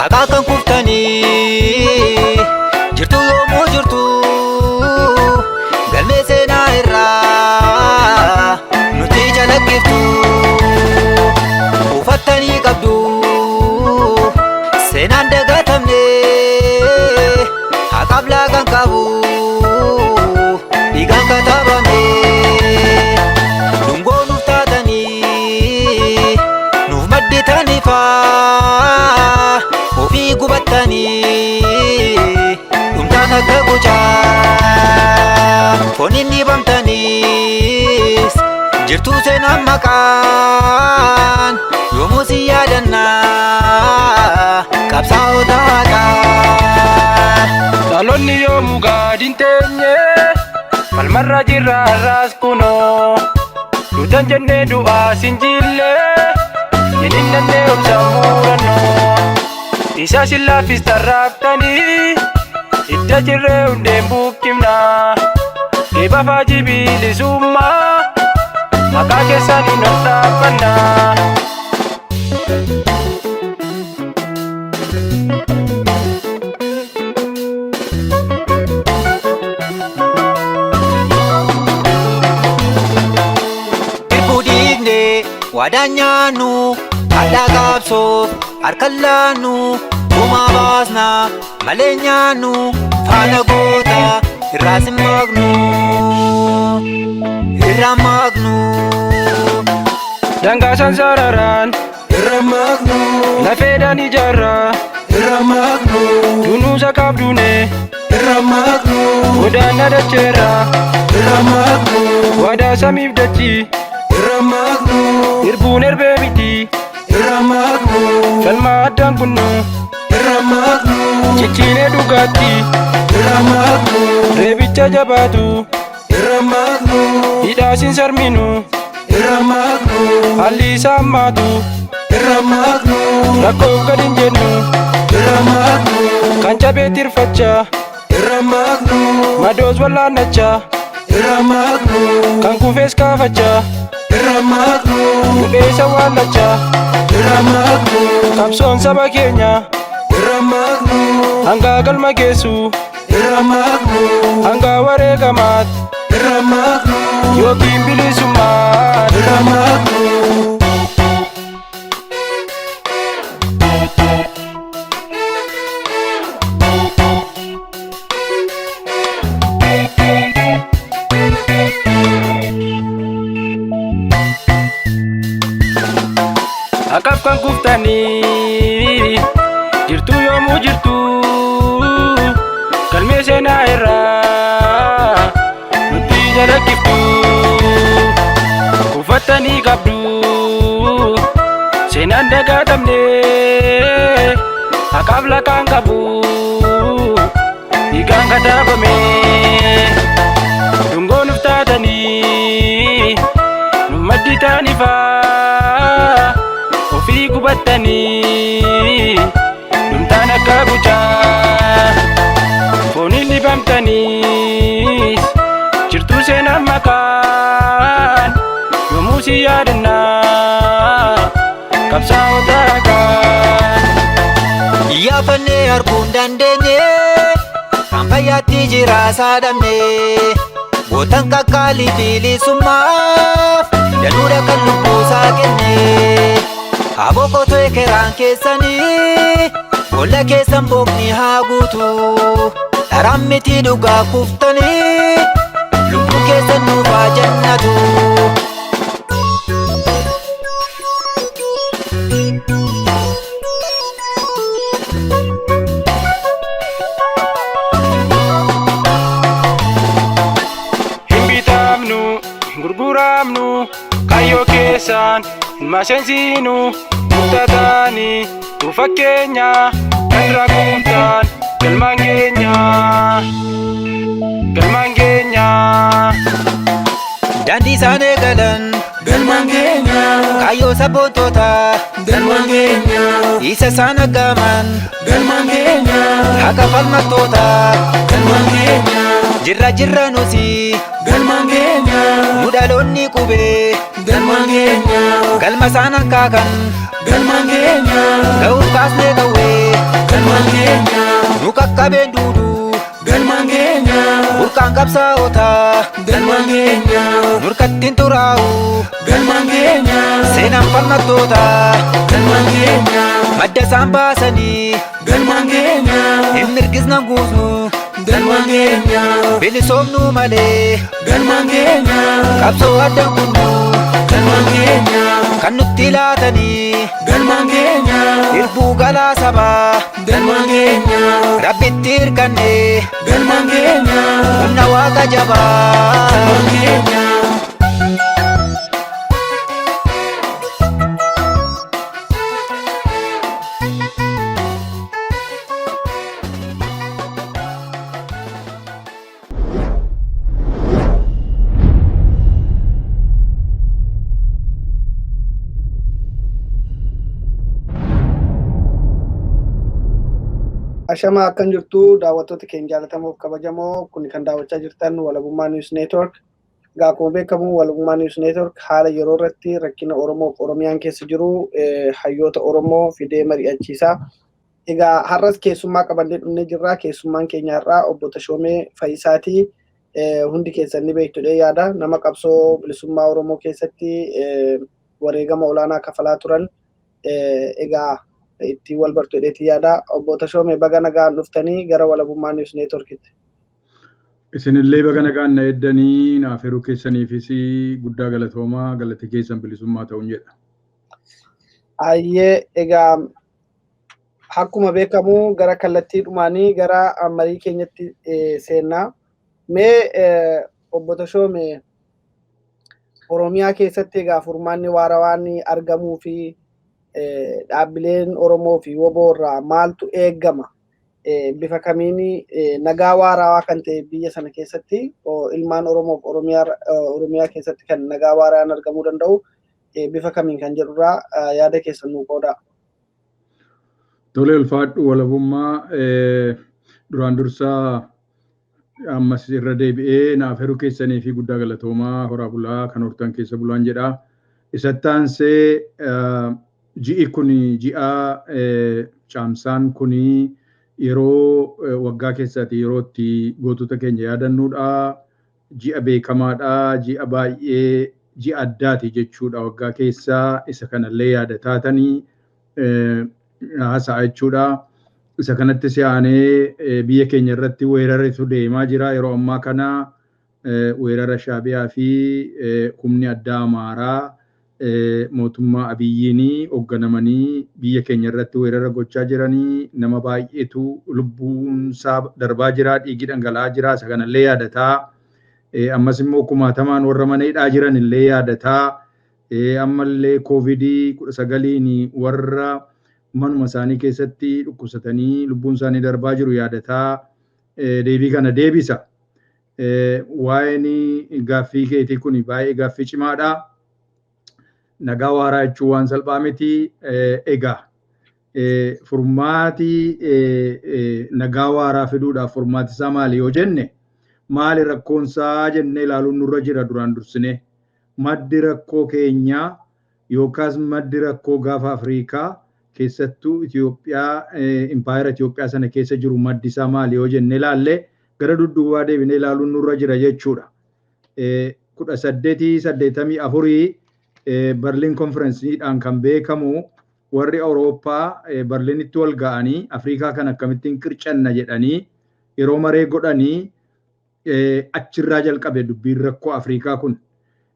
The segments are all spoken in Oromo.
Haqaa kan kuftanii jirtu yoomuu jirtu galmee seenaa irraa nuti calaqqiftu ufattanii qabdu seenaan dagatamne haqaaf laagaan qabu dhiigaan katabame dungoo nuuf taatanii nuuf madditaniifaa ofii gubattanii dhumtaan akka gucaa fooniin dhibamtaniis jirtuu seenaan maqaan yoomuu si yaadannaa qabsaa'ota haqaa. Dhaloonni yoomuu gadi hin teenye falmarra jirra har'as kunoo duutan jennee du'aas hin jille hin hinnannee obsa murannoo isa sin laaffis tarraaftanii idda jirree hundeen buqqifna geeba faajii bilisummaa maqaa keessaniin ol dhaabbannaa. Irbuu dhiigne waadaan nyaannu hadhaa qabsoof harka laannu gumaa baasna malee nyaannu faana goota irraas hin maqnu irraa maqnu. Dangaa sansararaan Irra maqnu, lafeedhaan ijaarraa irra maqnu, dunuusa qabduune irra maqnu, godaanna dacheerraa irra maqnu, waadaa samiif dachii irra maqnu, irbuun erbee miti irra maqnu, falmaa addaan kunnu irra maqnu, cicciinee dhugaatti irra maqnu, reebicha jabaatu irra maqnu, hidhaasin sarminu irra maqnu, haalli isaa hammaatu irra maqnu, rakkoof gad hin jennu irra maqnu, kan cabee tirfachaa irra maqnu, madoos wallaannachaa irra maqnu, kan kufees kaafachaa irra maqnu, du'eessa waallachaa irra maqnu, qabsoon saba keenya irra maqnu, hangaa galma geessu irra maqnu, hangaa wareegamaatti irra maqnu, yookiin bilisummaatti. Irra maqnu. Haqaaf kan kuftanii jirtu yoomuu jirtu galmee seenaa irraa nutti jalakkiftu kufattanii qabdu seenaan dagatamne haqaaf laqaan qabu dhiigaan katabame dungoo nuuf taatanii nu madditaanifaa ofii gubattanii dhumtaan akka gucaa fooniin dhibamtaniis jirtuu seenaan maqaan yoomuu si yaadannaa qabsaa'ota haqaan. Iyyaafannee arguu hin dandeenye kan fayyaatti jira saadhamne gootan qaqqaalii bilisummaaf danuudha kan lubbuusaa kenne aboqotoo ekeraan keessanii Boolla keessan bookni haa guutu. Dharaan miti dhugaa kuftanii lubbuu keessan nuuf haa jannatu. Hin bitamnu, hin gurguramnu, kaayyoo keessaan hin maseensinu, murtataanii nu fakkeenya, kan irraa kuuftan galmaan keenya, galmaan keenya. Daandii isaan eegalan Galmaan keenya. Kaayyoo sabboontootaa Galmaan keenya. Isa isaan aggaaman Galmaan keenya. Haqa falmattootaa Galmaan keenya. Jirra jirra nuti Galmaan keenya. Nu dhaloonni qubee Galmaan keenya. Galma isaan hankaakan Galmaan keenya. Ga'uuf kaasnee qawwee Galmaan keenya. Nu qaqqabeen duudu Galmaan keenya. Burqaan qabsaa'otaa Galmaan keenya. Nurkattiin xuraa'u Galmaan keenya. Seenaan falmattootaa Galmaan keenya. Madda isaan baasanii Galmaan keenya. Hin mirgisnan guusnu Galmaan keenya. Bilisoomnuu malee Galmaan keenya. Qabsoo addan kunnu Galmaan keenya. Kan nutti laatanii Galmaan keenya. Irbuu galaa sabaa Galmaan keenya. Rabbitti hirkanne Galmaan keenya. Humna waaqa jabaa. Galmaan keenya. Ashamaa, akkam jirtu daawwattoota keenya jaallatamoof kabajamoo? Kun kan daawwachaa jirtan Walabummaa News Network. Egaa akkuma beekamu Walabummaa News Network haala yeroo irratti rakkina Oromoo fi Oromiyaan keessa jiru hayyoota Oromoo fidee mari'achiisa. Egaa har'as keessummaa qabannee dhufnee jirra. Keessummaan keenya har'aa obbo Tashoomee Fayisaati. Hundi keessan ni beektu jedhee yaada. Nama qabsoo bilisummaa Oromoo keessatti wareegama olaanaa kafalaa turan. Egaa ittiin wal bartu jedheetii yaada. Obbo Tashoomee, baga nagaan dhuftanii gara Walabummaa News Networkitti. Isinillee baga nagaan na eddanii naaf yeroo keessaniifis guddaa galatoomaa, galata keessan bilisummaa ta'uun jedha. Ayyee, egaa akkuma beekamu gara kallattii dhumaanii gara marii keenyatti seennaa. Mee obbo Tashoomee, Oromiyaa keessatti egaa furmaanni waarawaan argamuu fi dhaabbileen Oromoo fi WBO irraa maaltu eeggama? Bifa kamiin nagaa waarawaa kan ta'e biyya sana keessatti ilmaan Oromoo fi Oromiyaa keessatti kan nagaa waaraan argamuu danda'u bifa kamiin kan jedhurraa yaada keessan nuu qoodaa. Tole, ulfaadhu Walabummaa. Duraan dursaa ammas irra deebi'ee naaf yeroo keessanii fi guddaa galatoomaa, horaa bulaa, kan hortan keessa bulaan jedha. Isatti aansee ji'i kun, ji'a Caamsaan kun, yeroo waggaa keessaati yeroo itti gootota keenya yaadannuudha. Ji'a beekamaadha. Ji'a baay'ee ji'a addaati jechuudha waggaa keessaa. Isa kanallee yaadataatanii haasa'a jechuudha. Isa kanatti si'aanee biyya keenya irratti weeraratu deemaa jira yeroo ammaa kana, weerara Shaabiyaa fi humni addaa Amaaraa mootummaa Abiyyiin hoogganamanii biyya keenya irratti weerara gochaa jiranii, nama baay'eetu lubbuunsaa darbaa jira, dhiigi dhangala'aa jira. Isa kanallee yaadataa, ammas immoo kumaatamaan warra mana hidhaa jiran illee yaadataa, ammallee COVID-19n warra manuma isaanii keessatti dhukkubsatanii lubbuun isaanii darbaa jiru yaadataa deebii kana deebisa. Waa'een gaaffii keetii kun baay'ee gaaffii cimaadha. Nagaa waaraa jechuun waan salphaa miti. Egaa furmaati nagaa waaraa fiduudhaaf furmaati isaa maali yoo jenne, maali rakkoonsaa jennee ilaaluun nurra jira duraan dursinee. Maddi rakkoo keenyaa yookaas maddi rakkoo gaafa Afriikaa, keessattuu Itoophiyaa, impaayera Itoophiyaa sana keessa jiru, maddi isaa maali yoo jennee ilaalle, gara dudduubaa deebinee ilaaluun nurra jira jechuudha. 1884 Berlin Conferenceiidhaan kan beekamu warri Awurooppaa Berliinitti wal ga'anii Afrikaa kan akkamittiin qircanna jedhanii yeroo maree godhanii achirraa jalqabe dubbiin rakkoo Afrikaa kun.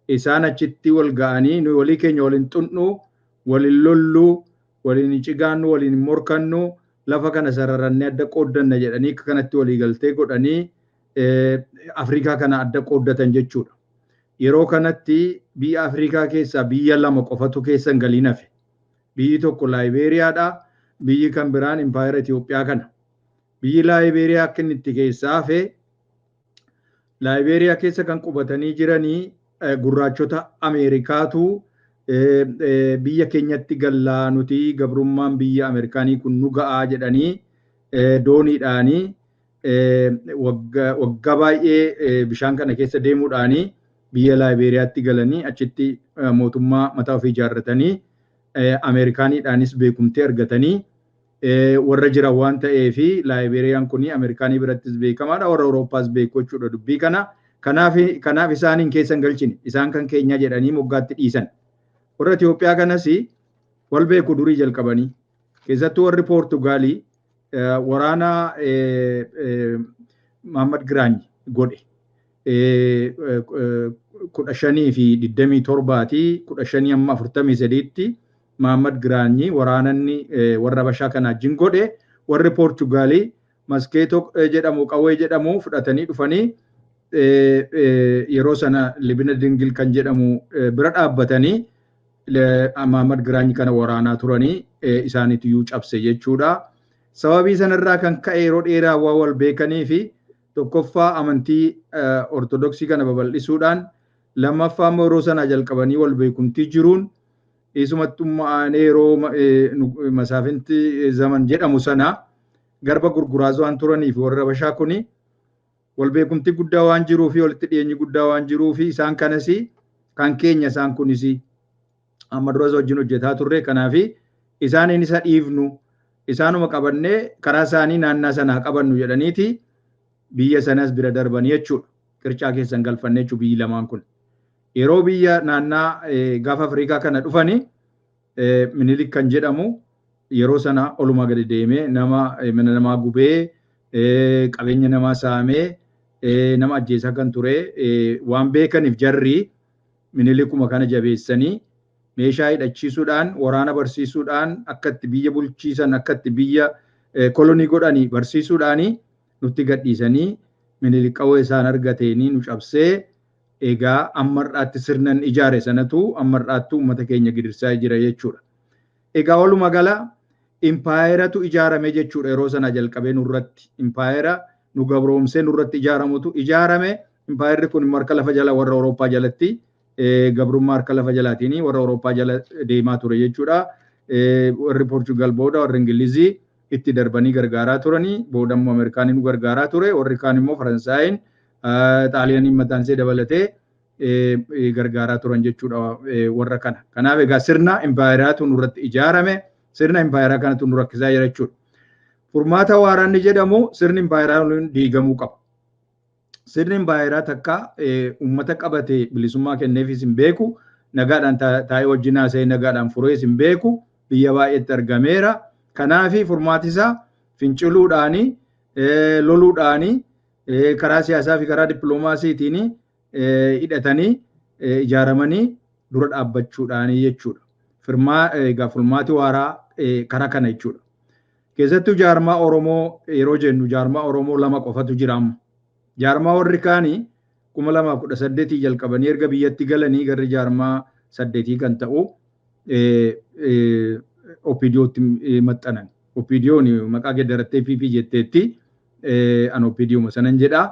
Isaan achitti wal ga'anii nuyi walii keenya waliin xunnu, waliin lollu, waliin hin cigaannu, waliin hin morkannu, lafa kana sararannee adda qooddanna jedhanii akka kanatti walii galtee godhanii Afrikaa kana adda qooddatan jechuudha. Yeroo kanatti biyya Afrikaa keessaa biyya lama qofatu keessa hin galiin hafe. Biyyi tokko Laayibeeriyaadha. Biyyi kan biraan Impaayera Itoophiyaa kana. Biyyi Laayibeeriyaa akka inni itti keessaa hafe, Laayibeeriyaa keessa kan qubatanii jiranii gurraachota Ameerikaatu biyya keenyatti gallaa, nuti gabrummaan biyya Ameerikaanii kun nu ga'aa jedhanii dooniidhaanii waggaa baay'ee bishaan kana keessa deemuudhaanii biyya Laayibeeriyaatti galanii achitti mootummaa mataa ofii ijaarratanii Ameerikaaniidhaanis beekumtii argatanii warra jiran waan ta'eef, Laayibeeriyaan kun Ameerikaanii birattis beekamaadha, warra Awurooppaas beeku jechuudha dubbii kana. Kanaaf isaaniin keessa hin galchine, isaan kan keenya jedhanii moggaatti dhiisan. Warra Itoophiyaa kanas wal beeku durii jalqabanii, keessattuu warri Poortugaalii waraana Muhammad Giraany godhe 1527tii 15 hamma 43tti Muhammad Giraanyi waraananni warra Habashaa kana wajjin godhe, warri Poortugaalii maskeetoo jedhamu, qawwee jedhamu fudhatanii dhufanii yeroo sana Libina Dingil kan jedhamu bira dhaabbatanii Muhammad Giraanyi kana waraanaa turanii isaaniitu iyyuu cabse jechuudha. Sababii sanarraa kan ka'e yeroo dheeraa waa wal beekanii fi tokkoffaa amantii Ortodoksii kana babal'isuudhaan, lammaffaa immoo yeroo sana jalqabanii wal beekumtii jiruun isumattummaa yeroo masaafinti zaman jedhamu sana garba gurguraa waan turaniif, warra Habashaa kuni wal beekumtii guddaa waan jiruu fi walitti dhiyeenyi guddaa waan jiruu fi isaan kanas kan keenya, isaan kunis amma duras wajjin hojjetaa turre, kanaaf isaaniin isa dhiifnu, isaanuma qabannee karaa isaanii naannaa sanaa qabannu jedhaniiti biyya sanas bira darbanii jechuudha. Qircaa keessan galfanne jechuudha biyyi lamaan kun. Yeroo biyya naannaa gaafa Afrikaa kana dhufanii, Minilik kan jedhamu yeroo sana oluma gadi deemee nama mana namaa gubee, qabeenya namaa saamee, nama ajjeesaa kan ture waan beekaniif, jarri Minilikuma kana jabeessanii meeshaa hidhachiisuudhaan, waraana barsiisuudhaan, akka itti biyya bulchiisan, akka itti biyya kolonii godhanii barsiisuudhaanii nutti gadhiisanii, Minilik qawwee isaan argateenii nu cabsee, egaa amma har'aatti sirnan ijaare sanatu amma har'aatti uummata keenya gidirsaa jira jechuudha. Egaa walumaa gala impaayeratu ijaarame jechuudha yeroo sana jalqabee nurratti. Impaayera nu gabroomsee nurratti ijaaramutu ijaarame. Impaayerri kun harka lafa jala warra Awurooppaa jalatti, gabrummaa harka lafa jalaatiin warra Awurooppaa jala deemaa ture jechuudha. Warri Poorchugaal booda warri Ingilizii itti darbanii gargaaraa turanii, booda immoo Ameerikaaniin nu gargaaraa ture, warri kaan immoo Faransaayiin, Xaaliyaaniin mataan ishee dabalatee gargaaraa turan jechuudha warra kana. Kanaaf egaa sirna impaayeraatu nurratti ijaarame, sirna impaayeraa kanatu nu rakkisaa jira jechuudha. Furmaata waaraanni jedhamu, sirni impaayeraa diigamuu qaba. Sirni impaayeraa takka uummata qabatee bilisummaa kenneefis hin beeku, nagaadhaan taa'ee wajjin haasa'ee nagaadhaan furees hin beeku, biyya baay'eetti argameera. Kanaafi furmaati isaa finciluudhaani, loluudhaani, karaa siyaasaa fi karaa dippiloomaasiitiin hidhatanii ijaaramanii dura dhaabbachuudhaani jechuudha. Firmaa egaa furmaati waaraa karaa kana jechuudha. Keessattuu jaarmaa Oromoo yeroo jennu, jaarmaa Oromoo lama qofatu jira amma. Jaarmaa warri kaanii 2018 jalqabanii erga biyyatti galanii garri jaarmaa saddeetii kan ta'u OPDOtti maxxanan. OPDO'n maqaa geddarattee PP jetteetti, an OPDOma sanan jedha.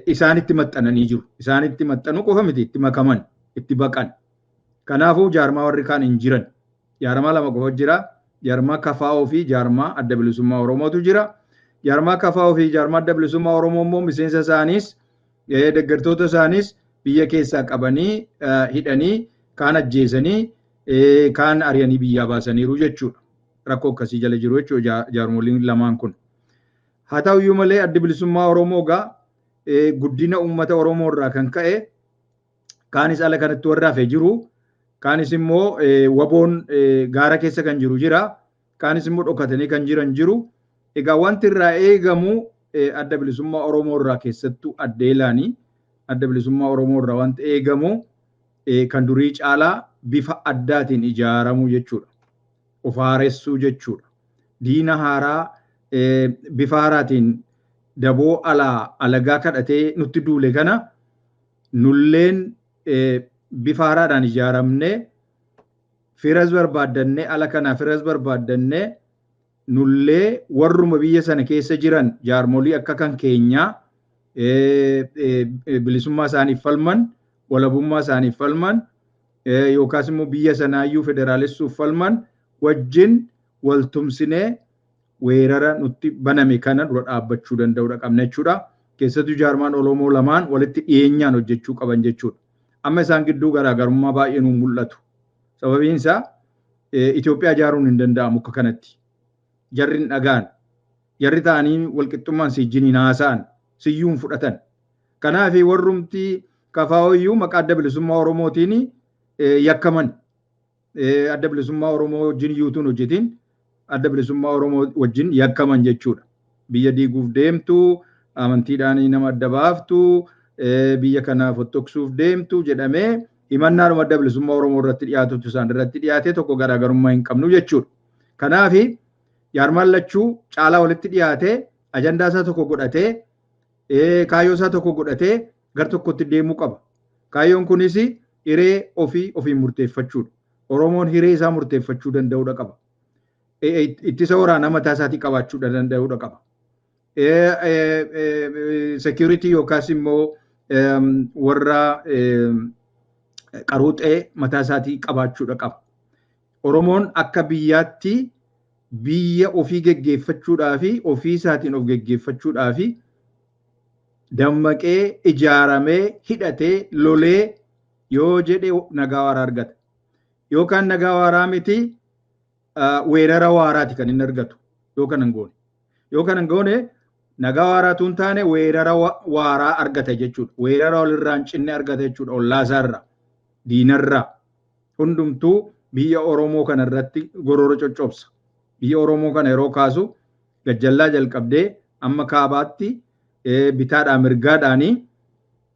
Isaanitti maxxananii jiru. Isaanitti maxxanuu qofa miti, itti makaman, itti baqan. Kanaafuu jaarmaa warri kaan hin jiran. Jaarmaa lama qofa jira. Jaarmaa KFO fi jaarmaa Adda Bilisummaa Oromootu jira. Jaarmaa KFO fi jaarmaa Adda Bilisummaa Oromoo immoo miseensa isaaniis deeggartoota isaaniis biyya keessaa qabanii hidhanii, kaan ajjeesanii, kaan ari'anii biyyaa baasaniiru jechuudha. Rakkoo akkasii jala jiru jechuudha jaarmoliin lamaan kun. Haa ta'u iyyuu malee Addi Bilisummaa Oromoo egaa guddina uummata Oromoo irraa kan ka'e kaanis ala kanatti warra hafe jiru. Kaanis immoo waboon gaara keessa kan jiru jira. Kaanis immoo dhokatanii kan jiran jiru. Egaa wanti irraa eegamu Adda Bilisummaa Oromoo irraa, keessattuu addeelaanii Adda Bilisummaa Oromoo irraa wanti eegamu kan durii caalaa bifa addaatiin ijaaramuu jechuudha. Of haaressuu jechuudha. Diina haaraa bifa haaraatiin daboo alaa alagaa kadhatee nutti duule kana nulleen bifa haaraadhaan ijaaramnee, firas barbaaddannee, ala kanaa firas barbaaddannee, nullee warruma biyya sana keessa jiran jaarmolii akka kan keenyaa bilisummaa isaaniif falman, walabummaa isaaniif falman, yookaas immoo biyya sanaayyuu federaalessuuf falman wajjin waltumsinee weerara nutti baname kana dura dhaabbachuu danda'uudha qabna jechuudha. Keessattuu jaarmaan Oromoo lamaan walitti dhiyeenyaan hojjechuu qaban jechuudha. Amma isaan gidduu garaagarummaa baay'ee nu mul'atu. Sababiin isaa Itoophiyaa ijaaruun hin danda'amu akka kanatti. Jarri hin dhagaan. Jarri ta'anii walqixxummaan si wajjin hin haasa'an. Siyyuu hin fudhatan. Kanaaf warrumti KFOyyuu maqaa Adda Bilisummaa Oromootiin yakkaman. Adda Bilisummaa Oromoo wajjin iyyuutuun hojjetiin Adda Bilisummaa Oromoo wajjin yakkaman jechuudha. Biyya diiguuf deemtu, amantiidhaan nama adda baaftu, biyya kana fottoksuuf deemtu jedhamee himannaadhuma Adda Bilisummaa Oromoo irratti dhiyaatutu isaan irratti dhiyaate, tokko garaagarummaa hin qabnu jechuudha. Kanaaf jaarmaan lachuu caalaa walitti dhiyaatee, ajandaa isaa tokko godhatee, kaayyoo isaa tokko godhatee gar tokkotti deemuu qaba. Kaayyoon kunis hiree ofii ofiin murteeffachuudha. Oromoon hiree isaa murteeffachuu danda'uudha qaba. Ittisa waraanaa mataa isaatii qabaachuu danda'uudha qaba. Security yookaas immoo warra qaruuxee mataa isaatii qabaachuudha qaba. Oromoon akka biyyaatti biyya ofii geggeeffachuudhaa fi ofii isaatiin of geggeeffachuudhaa fi dammaqee, ijaaramee, hidhatee, lolee yoo jedhe nagaa waaraa argata. Yookaan nagaa waaraa miti, weerara waaraati kan inni argatu yoo kana hin goone. Yoo kana hin goone nagaa waaraatu hin taane weerara waaraa argata jechuudha. Weerara walirraa hin cinne argata jechuudha, ollaasaarraa, diinarraa. Hundumtuu biyya Oromoo kana irratti gorora coccobsa. Biyya Oromoo kana yeroo kaasu gajjallaa jalqabdee amma kaabaatti bitaadhaa mirgaadhaanii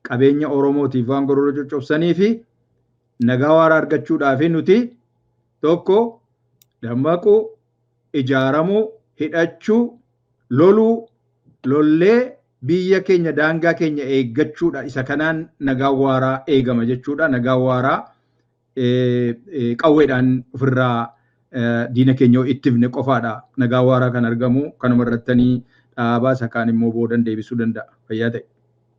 qabeenya Oromootiif waan gorora coccobsanii fi nagaa waaraa argachuudhaaf nuti tokko dammaquu, ijaaramuu, hidhachuu, loluu, lollee biyya keenya, daangaa keenya eeggachuudha. Isa kanaan nagaa waaraa eegama jechuudha. Nagaa waaraa qawweedhaan ofirraa diina keenya ittifne qofaadha. Nagaa waaraa kan argamu kanuma irrattanii dhaabaa, isa kaan immoo boodan deebisuu danda'a. Fayyaa ta'e.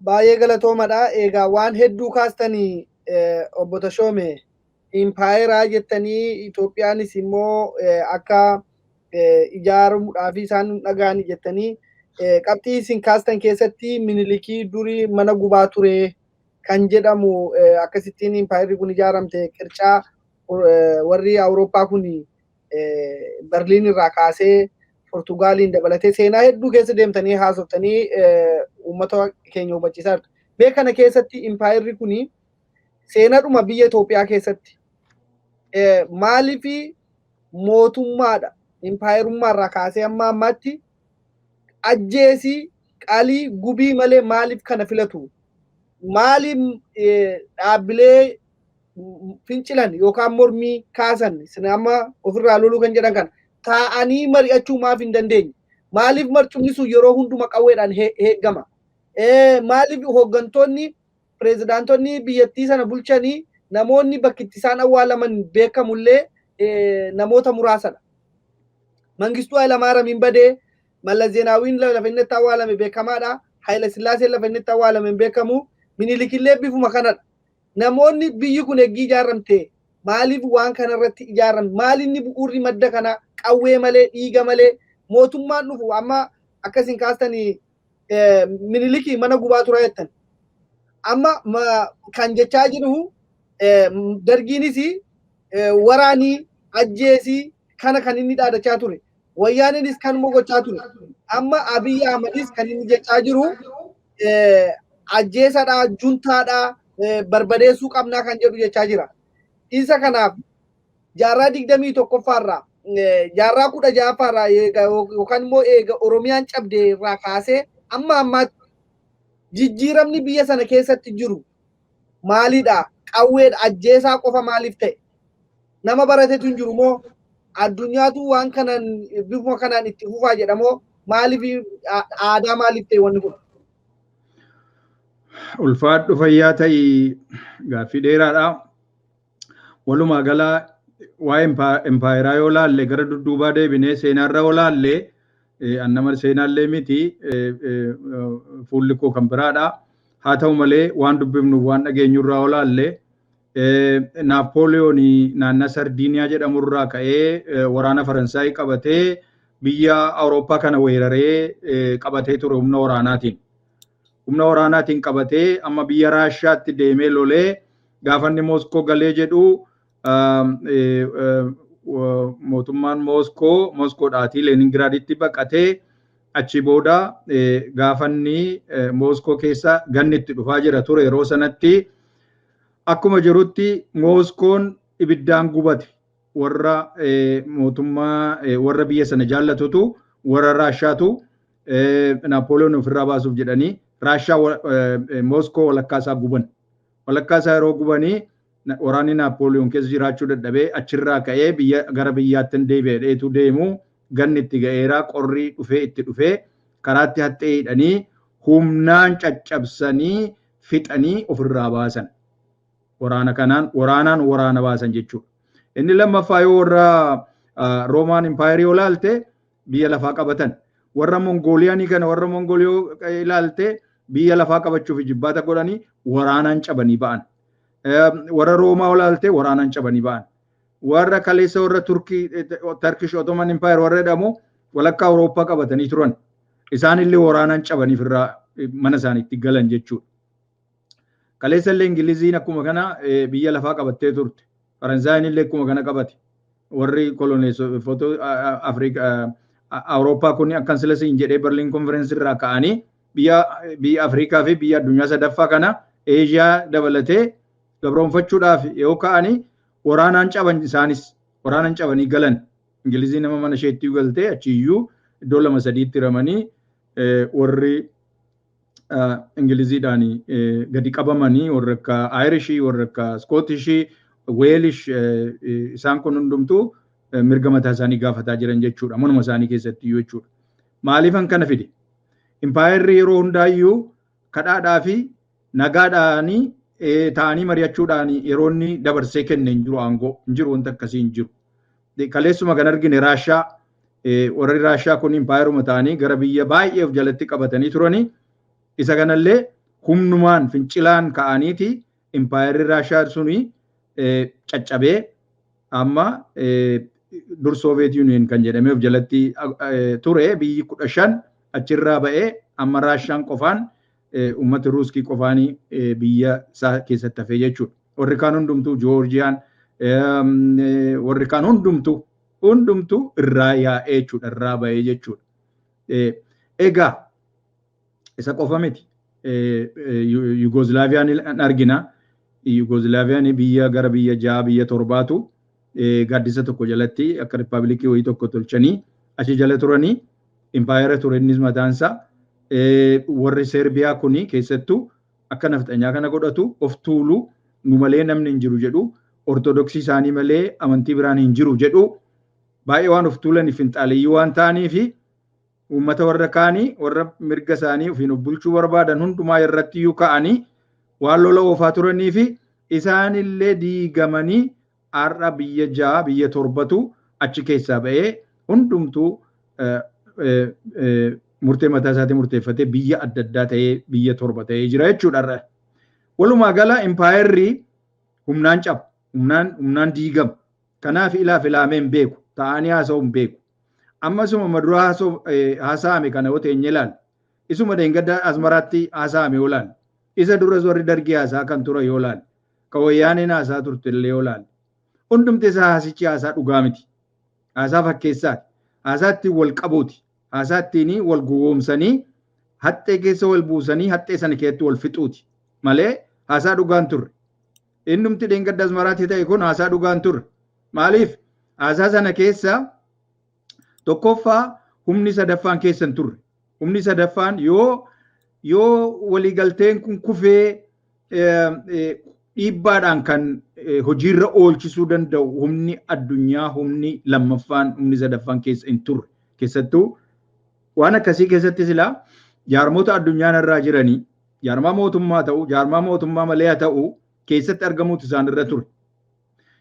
Baay'ee galatoomadha. Egaa waan hedduu kaastanii, obbo Tashoome, impaayeraa jettanii, Itoophiyaanis immoo akka ijaaramuudhaaf isaan dhaga'anii jettanii, qabxii isin kaastan keessatti Minilikii durii mana gubaa ture kan jedhamu, akkasittiin impaayerri kun ijaaramte, qircaa warri Awurooppaa kun Berliin irraa kaasee Portugaaliin dabalatee seenaa hedduu keessa deemtanii haasoftanii uummata keenya hubachiisaa jirtu. Mee kana keessatti impaayerri kun seenaadhuma biyya Itoophiyaa keessatti maaliif mootummaadha impaayerummaa irraa kaasee hamma ammaatti ajjeesii, qalii, gubii malee maaliif kana filatu? Maaliif dhaabbilee fincilan yookaan mormii kaasan isin amma ofirraa loluu kan jedhan kana taa'anii mari'achuu maaf hin dandeenye? Maaliif marcumni sun yeroo hunduma qawweedhaan heeggama? Maaliif hooggantoonni, pireezidaantonni biyyattii sana bulchanii, namoonni bakki itti isaan awwaalaman beekamullee namoota muraasadha? Mangistuu Hayilamaariyaamiin badee, Mallas Zeenaawiin lafa inni itti awwaalame beekamaadha. Hayila Sillaaseen lafa inni itti awwaalame hin beekamu. Minilikillee bifuma kanadha. Namoonni biyyi kun eggii ijaaramte maaliif waan kanarratti ijaaramte? Maali inni bu'uurri madda kana qawwee malee, dhiiga malee mootummaan dhufu? Amma akkasiin kaastanii Minilikii mana gubaa tura jettan. Amma kan jechaa jiru Dargiinis waraanii ajjeesii kana kan inni dhaadachaa ture. Wayyaaniinis kanuma gochaa ture. Amma Abiy Ahmedis kan inni jechaa jiru ajjeesadha, juntaadha, barbadeessuu qabnaa kan jedhu jechaa jira. Isa kanaaf jaarraa 21ffaarraa, jaarraa 16ffaarraa yookaan immoo eega Oromiyaan cabde irraa kaasee amma ammaatti jijjiiramni biyya sana keessatti jiru maalidha? Qawweedha, ajjeesaa qofa maaliif ta'e? Nama baratetu hin jiru moo addunyaatu waan kanaan bifuma kanaan itti fufaa jedhamoo, maaliif aadaa maaliif ta'e wanni kun? Ulfaadhu, fayyaa ta'ii, gaaffii dheeraadha. Walumaa gala waa'ee empaayeraa yoo laalle, gara dudduubaa deebinee seenaarra yoo laalle, annama seenaallee miti, fuulli koo kan biraadha. Haa ta'u malee waan dubbifnu, waan dhageenyurraa yoo laalle, Naapooliyoon naannaa Sardiiniyaa jedhamurraa ka'ee waraana Faransaay qabatee biyya Awurooppaa kana weeraree qabatee ture humna waraanaatiin. Humna waraanaatiin qabatee amma biyya Raashaatti deemee lolee gaafa inni Mooskoo galee jedhu, mootummaan Mooskoo Mooskoodhaatii Leeningiraaditti baqatee, achi booda gaafa inni Mooskoo keessa ganni itti dhufaa jira ture, yeroo sanatti akkuma jirutti Mooskoon ibiddaan gubate. Warra mootummaa, warra biyya sana jaallatutu, warra Raashaatu Naapooliyoon ofirraa baasuuf jedhanii Raashaa Mooskoo walakkaa isaa guban. Walakkaa isaa yeroo gubanii waraanni Naapooliyoon keessa jiraachuu dadhabee achirraa ka'ee biyya gara biyyaatti hin deebi'eetu deemu, ganni itti ga'eeraa, qorri dhufee itti dhufee karaatti haxxee hidhanii humnaan caccabsanii fixanii ofirraa baasan. Waraana kanaan waraanaan waraana baasan jechuudha. Inni lammaffaa yoo warra Roomaan Empaayerii yoo ilaalte biyya lafaa qabatan. Warra Mongooliyaanii kana, warra Mongooliyoo ilaalte, biyya lafaa qabachuuf jibbaata godhanii waraanaan cabanii ba'an. Warra Roomaa yoo ilaalte waraanaan cabanii ba'an. Warra kaleessa warra Turkii, Turkish Ottoman Empire warra jedhamu, walakkaa Awurooppaa qabatanii turan. Isaanillee waraanaan cabanii ofirraa mana isaaniitti galan jechuudha. Kaleessa illee Ingiliziin akkuma kana biyya lafaa qabattee turte. Faransaayiin illee akkuma kana qabate. Warri koloneessitoota Afrikaa Awurooppaa kun akkan sila siin jedhee Berliin Konferensii irraa ka'anii biyya Afrikaa fi biyya addunyaa sadaffaa kana Eeshiyaa dabalatee gabroonfachuudhaaf yoo ka'anii waraanaan caban, isaanis waraanaan cabanii galan. Ingiliziin nama mana isheetti galtee achiyyuu iddoo lama sadiitti hiramanii warri Ingiliziidhaan gadi qabamanii, warra akka Ayirishii, warra akka Iskootishii, Weelish, isaan kun hundumtuu mirga mataa isaanii gaafataa jiran jechuudha. Manuma isaanii keessatti iyyuu jechuudha. Maaliifan kana fide? Impaayerri yeroo hundaayyuu kadhaadhaa fi nagaadhaanii ta'anii mari'achuudhaan yeroo inni dabarsee kenne hin jiru, aangoo hin jiru, wanta akkasii hin jiru. Kaleessuma kan argine Raashaa, warri Raashaa kun impaayeruma ta'anii gara biyya baay'ee of jalatti qabatanii turanii, isa kanallee humnumaan fincilaan ka'aniiti impaayerri Raashaa suni caccabee amma dur Soviet Union kan jedhamee of jalatti ture biyyi 15 achirraa ba'ee amma Raashaan qofaan, uummata Ruuskii qofaanii biyya isaa keessatti hafee jechuudha. Warri kaan hundumtuu, Joorjiyaan, warri kaan hundumtuu irraa yaa'ee jechuudha, irraa ba'ee jechuudha. Egaa isa qofa miti. Yugoslaaviyaan argina. Yugoslaaviyaan biyya gara biyya ja'a, biyya torbaatu gaaddisa tokko jalatti akka riippaabilikii wayii tokko tolchanii achi jala turanii, impaayera ture innis mataansaa. Warri Seerbiyaa kuni keessattuu akka nafxanyaa kana godhatu, of tuulu, nu malee namni hin jiru jedhu, Ortodoksii isaanii malee amantii biraan hin jiru jedhu, baay'ee waan of tuulaniif, finxaaleeyyii waan ta'aniif, uummata warra kaanii, warra mirga isaanii ofiin of bulchuu barbaadan hundumaa irratti iyyuu ka'anii waan lola oofaa turanii fi isaanillee diigamanii har'a biyya ja'a, biyya torbatu achi keessaa ba'ee hundumtuu murtee mataa isaatii murteeffatee biyya adda addaa ta'ee biyya torba ta'ee jira jechuudha har'a. Walumaa gala impaayerri humnaan caba, humnaan diigama. Kanaaf ilaaf ilaamee hin beeku, ta'anii haasa'uu hin beeku. Ammasuma maduraa haasa'ame kana yoo teenye ilaalla. Isuma dheengadda Asmaraatti haasa'ame yoo ilaalle. Isa duras warri Dargii haasaa kan ture yoo ilaalle. Kan Wayyaaneen haasaa turte illee yoo ilaalle. Hundumti isaa haasichi haasaa dhugaa miti. Haasaa fakkeessaati. Haasaa ittiin wal qabuuti. Haasaa ittiin wal gowwoomsanii haxxee keessa wal buusanii haxxee sana keessatti wal fixuuti. Malee haasaa dhugaan turre. Innumti dheengadda Asmaraatti ta'e kun haasaa dhugaan turre. Maaliif? Haasaa sana keessa tokkoffaa humni sadaffaan keessa hin turre. Humni sadaffaan yoo waliigalteen kun kufee dhiibbaadhaan kan hojiirra oolchisuu danda'u humni addunyaa, humni lammaffaan, humni sadaffaan keessa hin turre. Keessattuu waan akkasii keessatti silaa jaarmota addunyaan irraa jiranii, jaarmaa mootummaa ta'u, jaarmaa mootummaa malee haa ta'u, keessatti argamuutu isaan irra ture.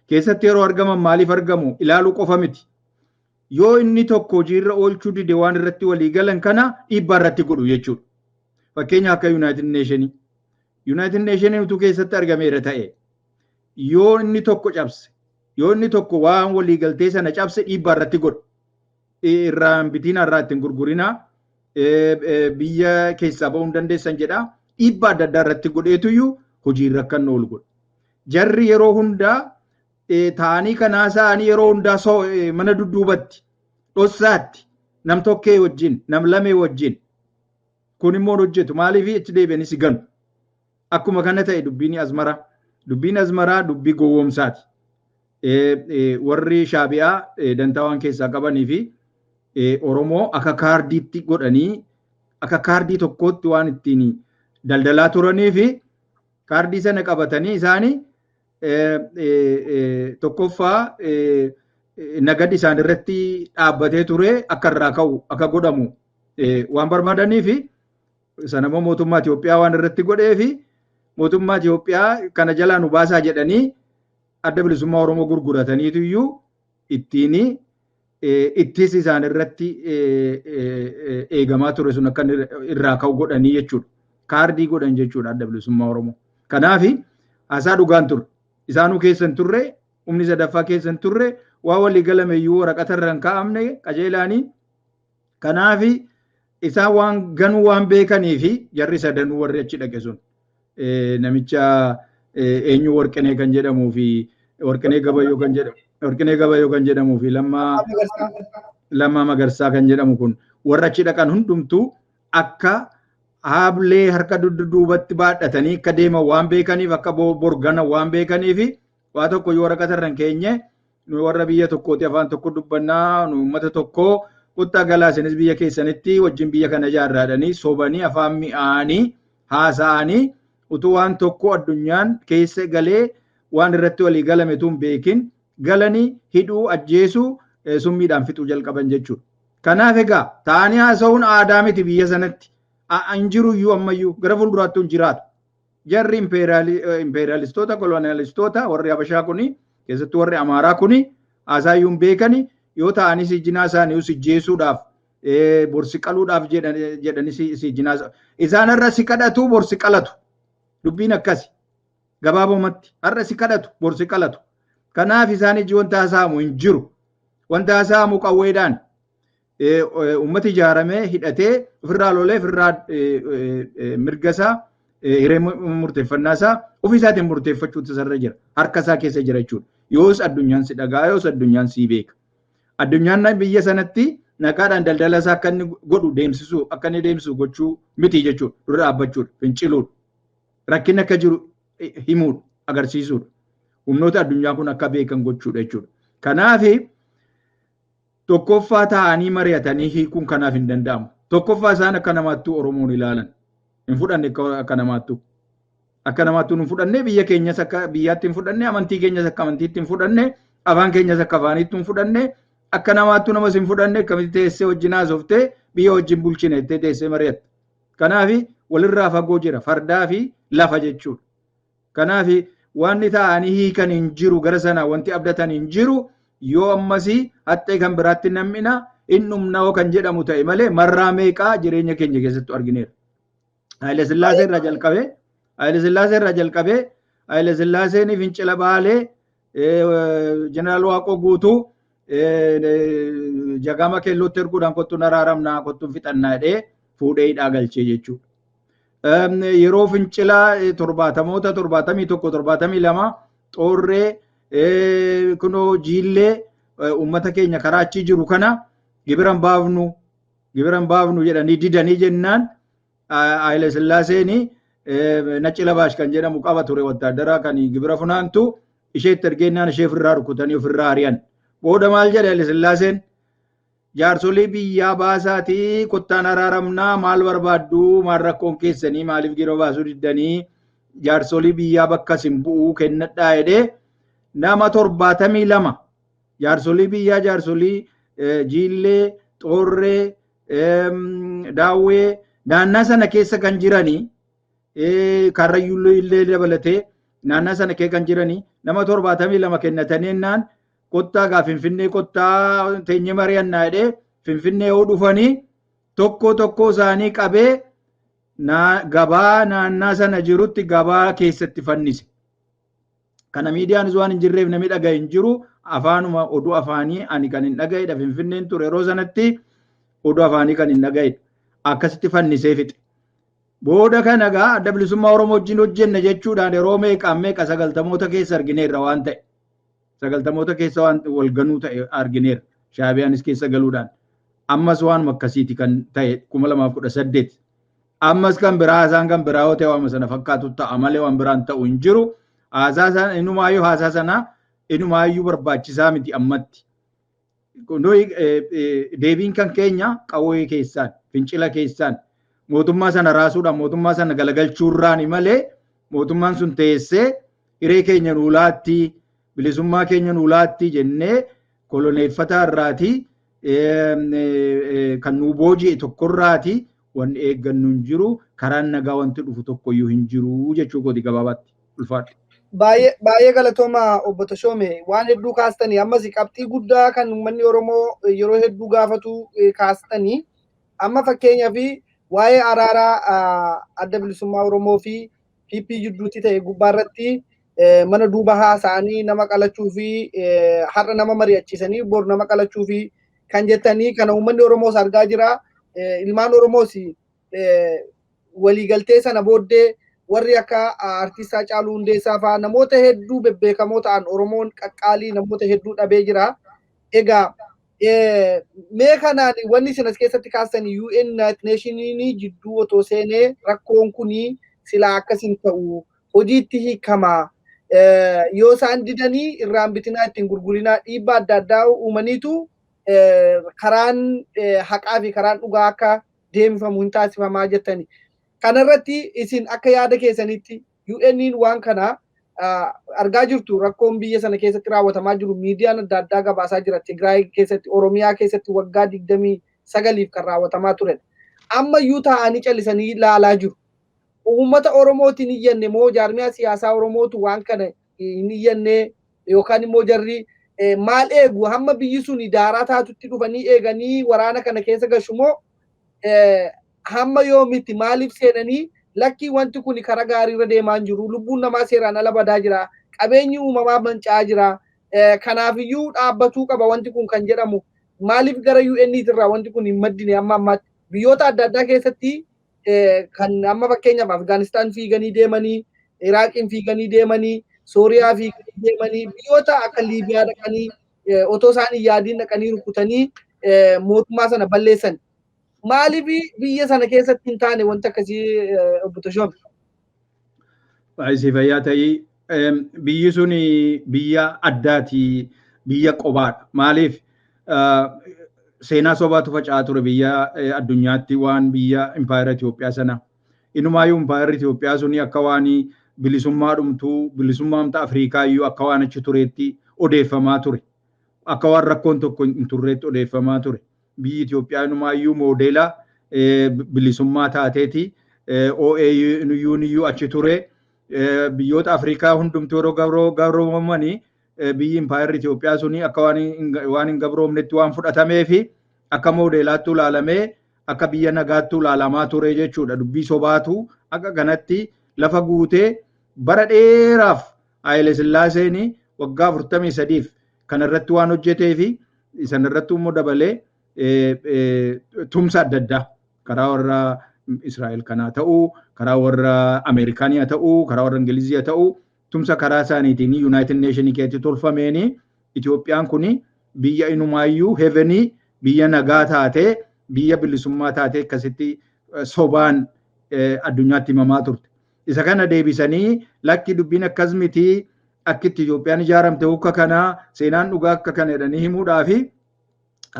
Keessatti yeroo argaman maaliif argamu? Ilaaluu qofa miti. Yoo inni tokko hojiirra oolchuu dide, waan irratti walii galan kana dhiibbaa irratti godhu jechuudha. Fakkeenya akka United Nationii. United Nationii utuu keessatti argameera ta'e, yoo inni tokko cabse, yoo inni tokko waan walii galtee sana cabse, dhiibbaa irratti godhu. Irraa bitiin, irraa ittiin gurgurinaa, biyya keessaa ba'uu hin dandeessan jedha. Dhiibbaa adda addaa irratti godheetuyyuu hojiirra akka inni oolu godha. Jarri yeroo hundaa ta'anii kan haasa'anii yeroo hundaa mana dudduubatti, dhossaatti, nam tokkee wajjin, nam lamee wajjin. Kun immoo hojjetu. Maaliif? Achi deebi'anii si ganu. Akkuma kana ta'e dubbiin Asmaraa. Dubbiin Asmaraa dubbii gowwoomsaati. Warri Shaabi'aa dantaa waan keessaa qabanii fi Oromoo akka kaardiitti godhanii, akka kaardii tokkootti waan ittiin daldalaa turanii fi kaardii sana qabatanii isaanii tokkoffaa nagadi isaan irratti dhaabbatee ture akka irraa ka'u akka godhamu waan barbaadanii fi sana immoo mootummaa Itoophiyaa waan irratti godhee fi mootummaa Itoophiyaa kana jalaa nu baasaa jedhanii Adda Bilisummaa Oromoo gurgurataniitu iyyuu ittiin ittis isaan irratti eegamaa ture sun akka irraa ka'u godhanii jechuudha. Kaardii godhan jechuudha Adda Bilisummaa Oromoo. Kanaaf haasaa dhugaan ture. Isaanuu keessa hin turre, humni sadaffaa keessa hin turre, waa walii galame iyyuu waraqata irra hin kaa'amne qajeelaanii. Kanaaf isaan waan ganuu waan beekanii fi jarri sadanuu warri achi dhaqe sun namicha eenyu, Warqinee kan jedhamuu fi Warqinee Gabayyoo kan jedhamu, Warqinee Gabayyoo kan jedhamuu fi Lammaa Magarsaa kan jedhamu kun, warra achi dhaqan hundumtuu akka haablee harka dudduubatti baadhatanii akka deeman waan beekaniif, akka borgana waan beekaniif, waa tokko yoo waraqata irra hin keenye, nu warra biyya tokkooti, afaan tokko dubbannaa, nu uummata tokko, kottaa galaa, isinis biyya keessanitti wajjin biyya kana ijaarraadhanii sobanii afaan mi'aanii haasa'anii, utuu waan tokko addunyaan keessa galee waan irratti walii galame tun beekin galanii hidhuu, ajjeesuu, summiidhaan fixuu jalqaban jechuudha. Kanaaf egaa ta'anii haasa'uun aadaa miti biyya sanatti. Hin jiru iyyuu, ammayyuu gara fuulduraatti hin jiraatu. Jarri impeeraalistoota, koloniyaalistoota, warri Habashaa kuni, keessattuu warri Amaaraa kuni, haasaa iyyuu hin beekani. Yoo ta'anii si jinaa isaanii si jeesuudhaaf, borsi qaluudhaaf jedhanii si jinaa isaan har'a si kadhatu, borsi qalatu. Dubbiin akkasi. Gabaabumatti har'a si kadhatu, borsi qalatu. Kanaaf isaan iji wanta haasa'amu hin jiru. Wanta haasa'amu qawweedhaan uummati ijaaramee hidhatee ofirraa lolee ofirraa mirga isaa, hiree murteeffannaa isaa ofii isaatiin murteeffachuutu isarra jira. Harka isaa keessa jira jechuudha. Yoos addunyaan si dhagaa, yoos addunyaan si beeka. Addunyaan biyya sanatti nagaadhaan daldala isaa akka inni godhu deemsisuu, akka inni deemsisu gochuu miti jechuudha. Dura dhaabbachuudha, finciluudha. Rakkinni akka jiru himuudha, agarsiisuudha. Humnoota addunyaa kun akka beekan gochuudha jechuudha. Kanaaf tokkoffaa ta'anii mari'atanii hiikuun kanaaf hin danda'amu. Tokkoffaa isaan akka namaattuu Oromoon ilaalan. Hin fudhanne akka namaattuu. Akka namaattuu hin fudhanne, biyya keenyas akka biyyaatti hin fudhanne, amantii keenyas akka amantiitti hin fudhanne, afaan keenyas akka afaaniitti hin fudhanne, akka namaattuu namas hin fudhanne. Akkamitti teessee wajjin haasoftee biyya wajjin bulchine jettee teessee mari'atta? Kanaaf walirraa fagoo jira, fardaa fi lafa jechuudha. Kanaaf wanni ta'anii hiikan hin jiru, gara sana wanti abdatan hin jiru. Yoo ammasii haxxee kan biraatti nam'ina hin dhumna'oo kan jedhamu ta'e malee, marraa meeqaa jireenya keenya keessatti argineera. Haile Sillaasee irraa jalqabee, Haile Sillaasee irraa jalqabee, Haile Sillaaseen fincila Baalee, Jeneraal Waaqoo Guutuu Jagama Keellootti erguudhaan kottuun araaramnaa, kottuun fixannaa jedhee fuudhee hidhaa galchee jechuudha. Yeroo fincila 70moota, 71, 72, Xoorree, kunoo Jiillee, uummata keenya karaa achii jiru kana gibira hin baafnu, gibira hin baafnu jedhanii didanii jennaan, Haile Sillaaseen Nacci Labaash kan jedhamu qaba ture, wattaadara kan gibira funaantu isheetti ergeennaan ishee ofirraa rukutanii ofirraa ari'an. Booda maal jedhe Haile Sillaaseen? Jaarsolii biyyaa baasaatii kottaan araaramnaa, maal barbaadduu, maal rakkoon keessanii, maaliif gibira baasuu diddanii, jaarsolii biyyaa bakka isin bu'uu kennadhaa jedhee nama 72 jaarsolii biyyaa, jaarsolii Jiillee, Xoorree, Daawwee naannaa sana keessa kan jiranii, Karrayyuu illee dabalatee naannaa sana keessa kan jiranii nama 72 kennatanii ennaan, kottaa gaa Finfinnee kottaa teenyee mari'annaa jedhee, Finfinnee yoo dhufanii tokko tokko isaanii qabee gabaa naannaa sana jirutti gabaa keessatti fannise. Kana miidiyaanis waan hin jirreef namni dhagahe hin jiru. Afaanuma oduu afaanii ani kan hin dhagahedha. Finfinneen ture yeroo sanatti, oduu afaanii kan hin dhagahedha. Akkasitti fannisee fixe. Booda kana gaa Adda Bilisummaa Oromoo wajjin hojjenna jechuudhaan yeroo meeqaan meeqa 90moota keessa argineerra waan ta'e. 90moota keessa waan walganuu ta'e argineerra. Shaabiyaanis keessa galuudhaan. Ammas waanuma akkasiiti kan ta'e 2018. Ammas kan biraa haasaan kan biraa yoo ta'e waanuma sana fakkaatu ta'a malee waan biraan ta'u hin jiru. Haasaa sana inumaayyuu, haasaa sana inumaayyuu barbaachisaa miti ammatti. Nuyi deebiin kan keenya qawwee keessaan, fincila keessaan, mootummaa sana raasuudhaan, mootummaa sana galagalchuurraani malee mootummaan sun teessee hiree keenya nuu laatti, bilisummaa keenya nuu laatti jennee koloneeffataa irraatii kan nuu booji'e tokkorraatii wanni eeggannu hin jiru, karaan nagaa wanti dhufu tokkoyyuu hin jiru jechuu kooti gabaabaatti. Ulfaadha. Baay'ee baay'ee galatooma, obbo Tashoome. Waan hedduu kaastanii, ammas qabxii guddaa kan uummanni Oromoo yeroo hedduu gaafatu kaastanii. Amma fakkeenyaaf waa'ee araaraa Adda Bilisummaa Oromoo fi PP jidduutti ta'e gubbaarratti mana duuba haasa'anii nama qalachuu fi har'a nama mari'achiisanii bor nama qalachuu fi kan jettanii kana uummanni Oromoos argaa jira. Ilmaan Oromoos waliigaltee sana booddee warri akka artiist Haacaaluu Hundeessaa fa'aa, namoota hedduu bebbeekamoo ta'an, Oromoon qaqqaalii namoota hedduu dhabee jira. Egaa mee kanaan wanni isin as keessatti kaastan UN, United Nationiin jidduu otoo seenee rakkoon kuni silaa akkas hin ta'u, hojiitti hiikama. Yoo isaan didanii irraan bitinaa, ittiin gurgurinaa, dhiibbaa adda addaa uumaniitu karaan haqaa fi karaan dhugaa akka deemsifamu hin taasifamaa jettani. Kanarratti isin akka yaada keessanitti UN'n waan kana argaa jirtu, rakkoon biyya sana keessatti raawwatamaa jiru miidiyaan adda addaa gabaasaa jira. Tigraay keessatti, Oromiyaa keessatti waggaa 29f kan raawwatamaa turedha. Ammayyuu taa'anii callisanii ilaalaa jiru. Uummata Oromootiin iyyanne moo jaarmiyaa siyaasaa Oromootu waan kana hin iyyanne, yookaan immoo jarri maal eegu? Hamma biyyi sun daaraa taatutti dhufanii eeganii waraana kana keessa gashu moo hamma yoomitti? Maaliif seenanii lakkii, wanti kun karaa gaariirra deemaa hin jiru, lubbuun namaa seeraan ala badaa jira, qabeenyi uumamaa manca'aa jira, kanaafiyyuu dhaabbatuu qaba wanti kun kan jedhamu, maaliif gara UN irraa wanti kun hin maddine amma ammaatti? Biyyoota adda addaa keessatti kan amma fakkeenyaaf Afgaanistaan fiiganii deemanii, Iraaqiin fiiganii deemanii, Sooriyaa fiiganii deemanii, biyyoota akka Liibiyaa dhaqanii otoo isaan hin yaadiin dhaqanii rukutanii mootummaa sana balleessan. Maaliif biyya sana keessatti hin taane wanti akkasii, obbo Tashoom? Baay'isii fayyaa ta'ii. Biyyi sun biyya addaati, biyya qobaadha. Maaliif? Seenaa sobaatu faca'aa ture biyya addunyaatti waan biyya impaayera Itoophiyaa sana. Inumaayyuu impaayerri Itoophiyaa suni akka waan bilisummaa dhumtuu, bilisummaa amta Afrikaa iyyuu akka waan achi tureetti odeeffamaa ture. Akka waan rakkoon tokko hin turreetti odeeffamaa ture. Biyyi Itoophiyaa inumaayyuu moodeela bilisummaa taateeti. OAU'n iyyuu achi ture. Biyyoota Afrikaa hundumtuu yeroo gabroomamanii biyyi impaayerri Itoophiyaa suni akka waan hin gabroomnetti waan fudhatamee fi akka moodeelaatti ilaalamee, akka biyya nagaatti ilaalamaa ture jechuudha. Dubbii sobaatu akka kanatti lafa guutee bara dheeraaf Haayile Sillaaseen waggaa 43f kanarratti waan hojjetee fi sanarratti immoo dabalee tumsa adda addaa karaa warra Israa'el kanaa ta'uu, karaa warra Ameerikaanii haa ta'uu, karaa warra Ingilizii haa ta'uu, tumsa karaa isaaniitiin United Nation keessatti tolfameeni Itoophiyaan kun biyya inumaayyuu heavenii, biyya nagaa taatee, biyya bilisummaa taatee akkasitti sobaan addunyaatti himamaa turte. Isa kana deebisanii lakki, dubbiin akkas miti, akkitti Itoophiyaan ijaaramte akka kanaa, seenaan dhugaa akka kana jedhanii himuudhaafi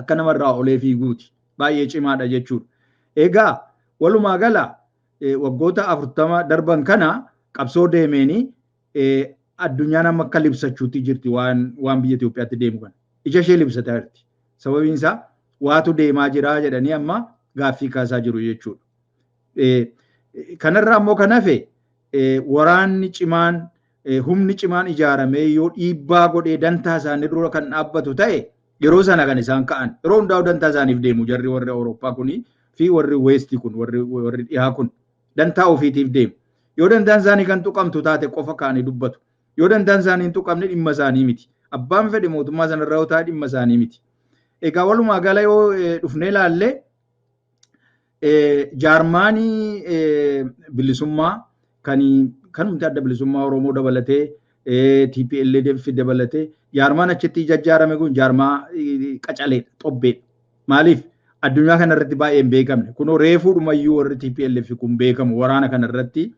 akka namarraa olee fiiguuti. Baay'ee cimaadha jechuudha. Egaa walumaa gala waggoota 40 darban kana qabsoo deemeeni addunyaan amma akka libsachuutti jirti waan biyya Itoophiyaatti deemu kana. Ija ishee libsataa jirti. Sababiin isaa waatu deemaa jira jedhanii amma gaaffii kaasaa jiru jechuudha. Kanarraa immoo kan hafe waraanni cimaan, humni cimaan ijaaramee yoo dhiibbaa godhee dantaa isaanii dura kan dhaabbatu ta'e, yeroo sana kan isaan ka'an. Yeroo hundaa'u dantaa isaaniif deemu jarri, warri Awurooppaa kunii fi warri West kun, warri dhihaa kun dantaa ofiitiif deemu. Yoo dantaan isaanii kan tuqamtu taate qofa ka'anii dubbatu. Yoo dantaan isaanii hin tuqamne dhimma isaanii miti. Abbaan fedhe mootummaa sanarraa yoo taa'e dhimma isaanii miti. Egaa walumaa gala yoo dhufnee ilaalle, jaarmaanii bilisummaa kan kanumti Adda Bilisummaa Oromoo dabalatee, TPLF dabalatee, jaarmaan achitti ijaajarame kun jaarmaa qacaleedha, xobbeedha. Maaliif addunyaa kanarratti baay'ee hin beekamne. Kunoo reefuudhumayyuu warri TPLF kun beekamu, waraana kanarratti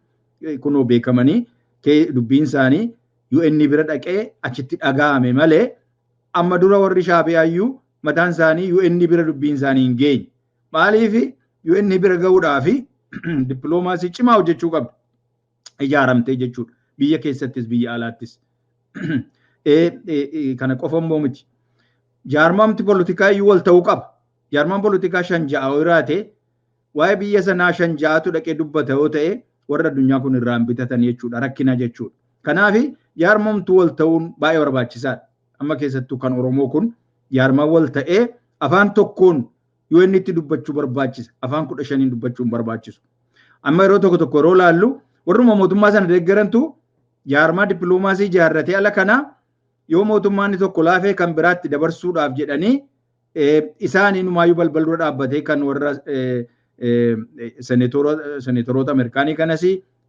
kunoo beekamanii dubbiin isaanii UN bira dhaqee achitti dhaga'ame malee, amma dura warri Shaabiyaayyuu mataan isaanii UN bira dubbiin isaanii hin geenye. Maaliif UN bira ga'uudhaaf dippiloomaasii cimaa hojjechuu qabdu. Ijaaramtee jechuudha. Biyya keessattis biyya alaattis. Kana qofa immoo miti. Jaarmaamti poolitikaa iyyuu wal ta'uu qaba. Jaarmaan poolitikaa shan ja'a yoo jiraate, waa'ee biyya sanaa shan ja'atu dhaqee dubbata yoo ta'e, warra addunyaa kun irraa hin bitatan jechuudha. Rakkina jechuudha. Kanaaf jaarmamtuu wal ta'uun baay'ee barbaachisaadha. Amma keessattuu kan Oromoo kun jaarmaan wal ta'ee afaan tokkoon yoo inni itti dubbachuu barbaachisa. Afaan 15n dubbachuu hin barbaachisu. Amma yeroo tokko tokko yeroo laallu, warruma mootummaa sana deeggarantu jaarmaa dippiloomaasii ijaarratee ala kanaa yoo mootummaan tokko laafee kan biraatti dabarsuudhaaf jedhanii isaanii numaayyuu balbal dura dhaabbatee kan warra seneetoroota Ameerikaanii kanas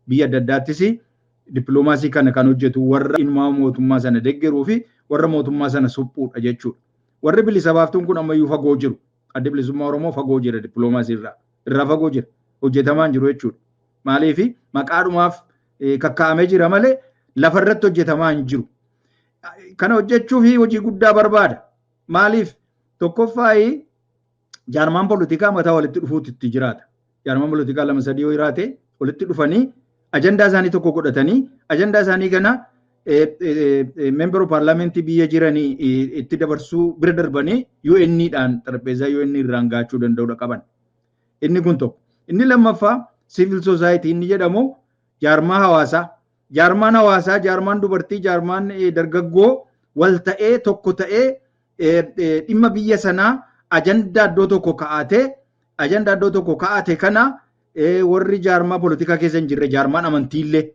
biyya adda addaattis dippiloomaasii kana kan hojjetu warra inumaa mootummaa sana deeggaruu fi warra mootummaa sana suphuudha jechuudha. Warri bilisa baaftuun kun ammayyuu fagoo jiru. Adda Bilisummaa Oromoo fagoo jira, dippiloomaasii irraa fagoo jira. Hojjetamaa hin jiru jechuudha. Maaliif maqaadhumaaf kakkaa'amee jira malee lafarratti hojjetamaa hin jiru. Kana hojjechuuf hojii guddaa barbaada. Maaliif tokkoffaa jaarmaan poolitikaa mataa walitti dhufuutu itti jiraata. Jaarmaan poolitikaa lama sadii yoo jiraate, walitti dhufanii ajandaa isaanii tokko godhatanii, ajandaa isaanii kana member of parliament biyya jiranii itti dabarsuu bira darbanii UN-dhaan xarapheezaa UN irraan gaachuu danda'udha qaban. Inni kun tokko. Inni lammaffaa civil society inni jedhamu jaarmaa hawaasaa. Jaarmaan hawaasaa, jaarmaan dubartii, jaarmaan dargaggoo wal ta'ee tokko ta'ee dhimma biyya sanaa ajandaa iddoo tokko kaa'atee, ajandaa iddoo tokko kaa'ate kana warri jaarmaa poolitikaa keessa hin jirre, jaarmaan amantiillee,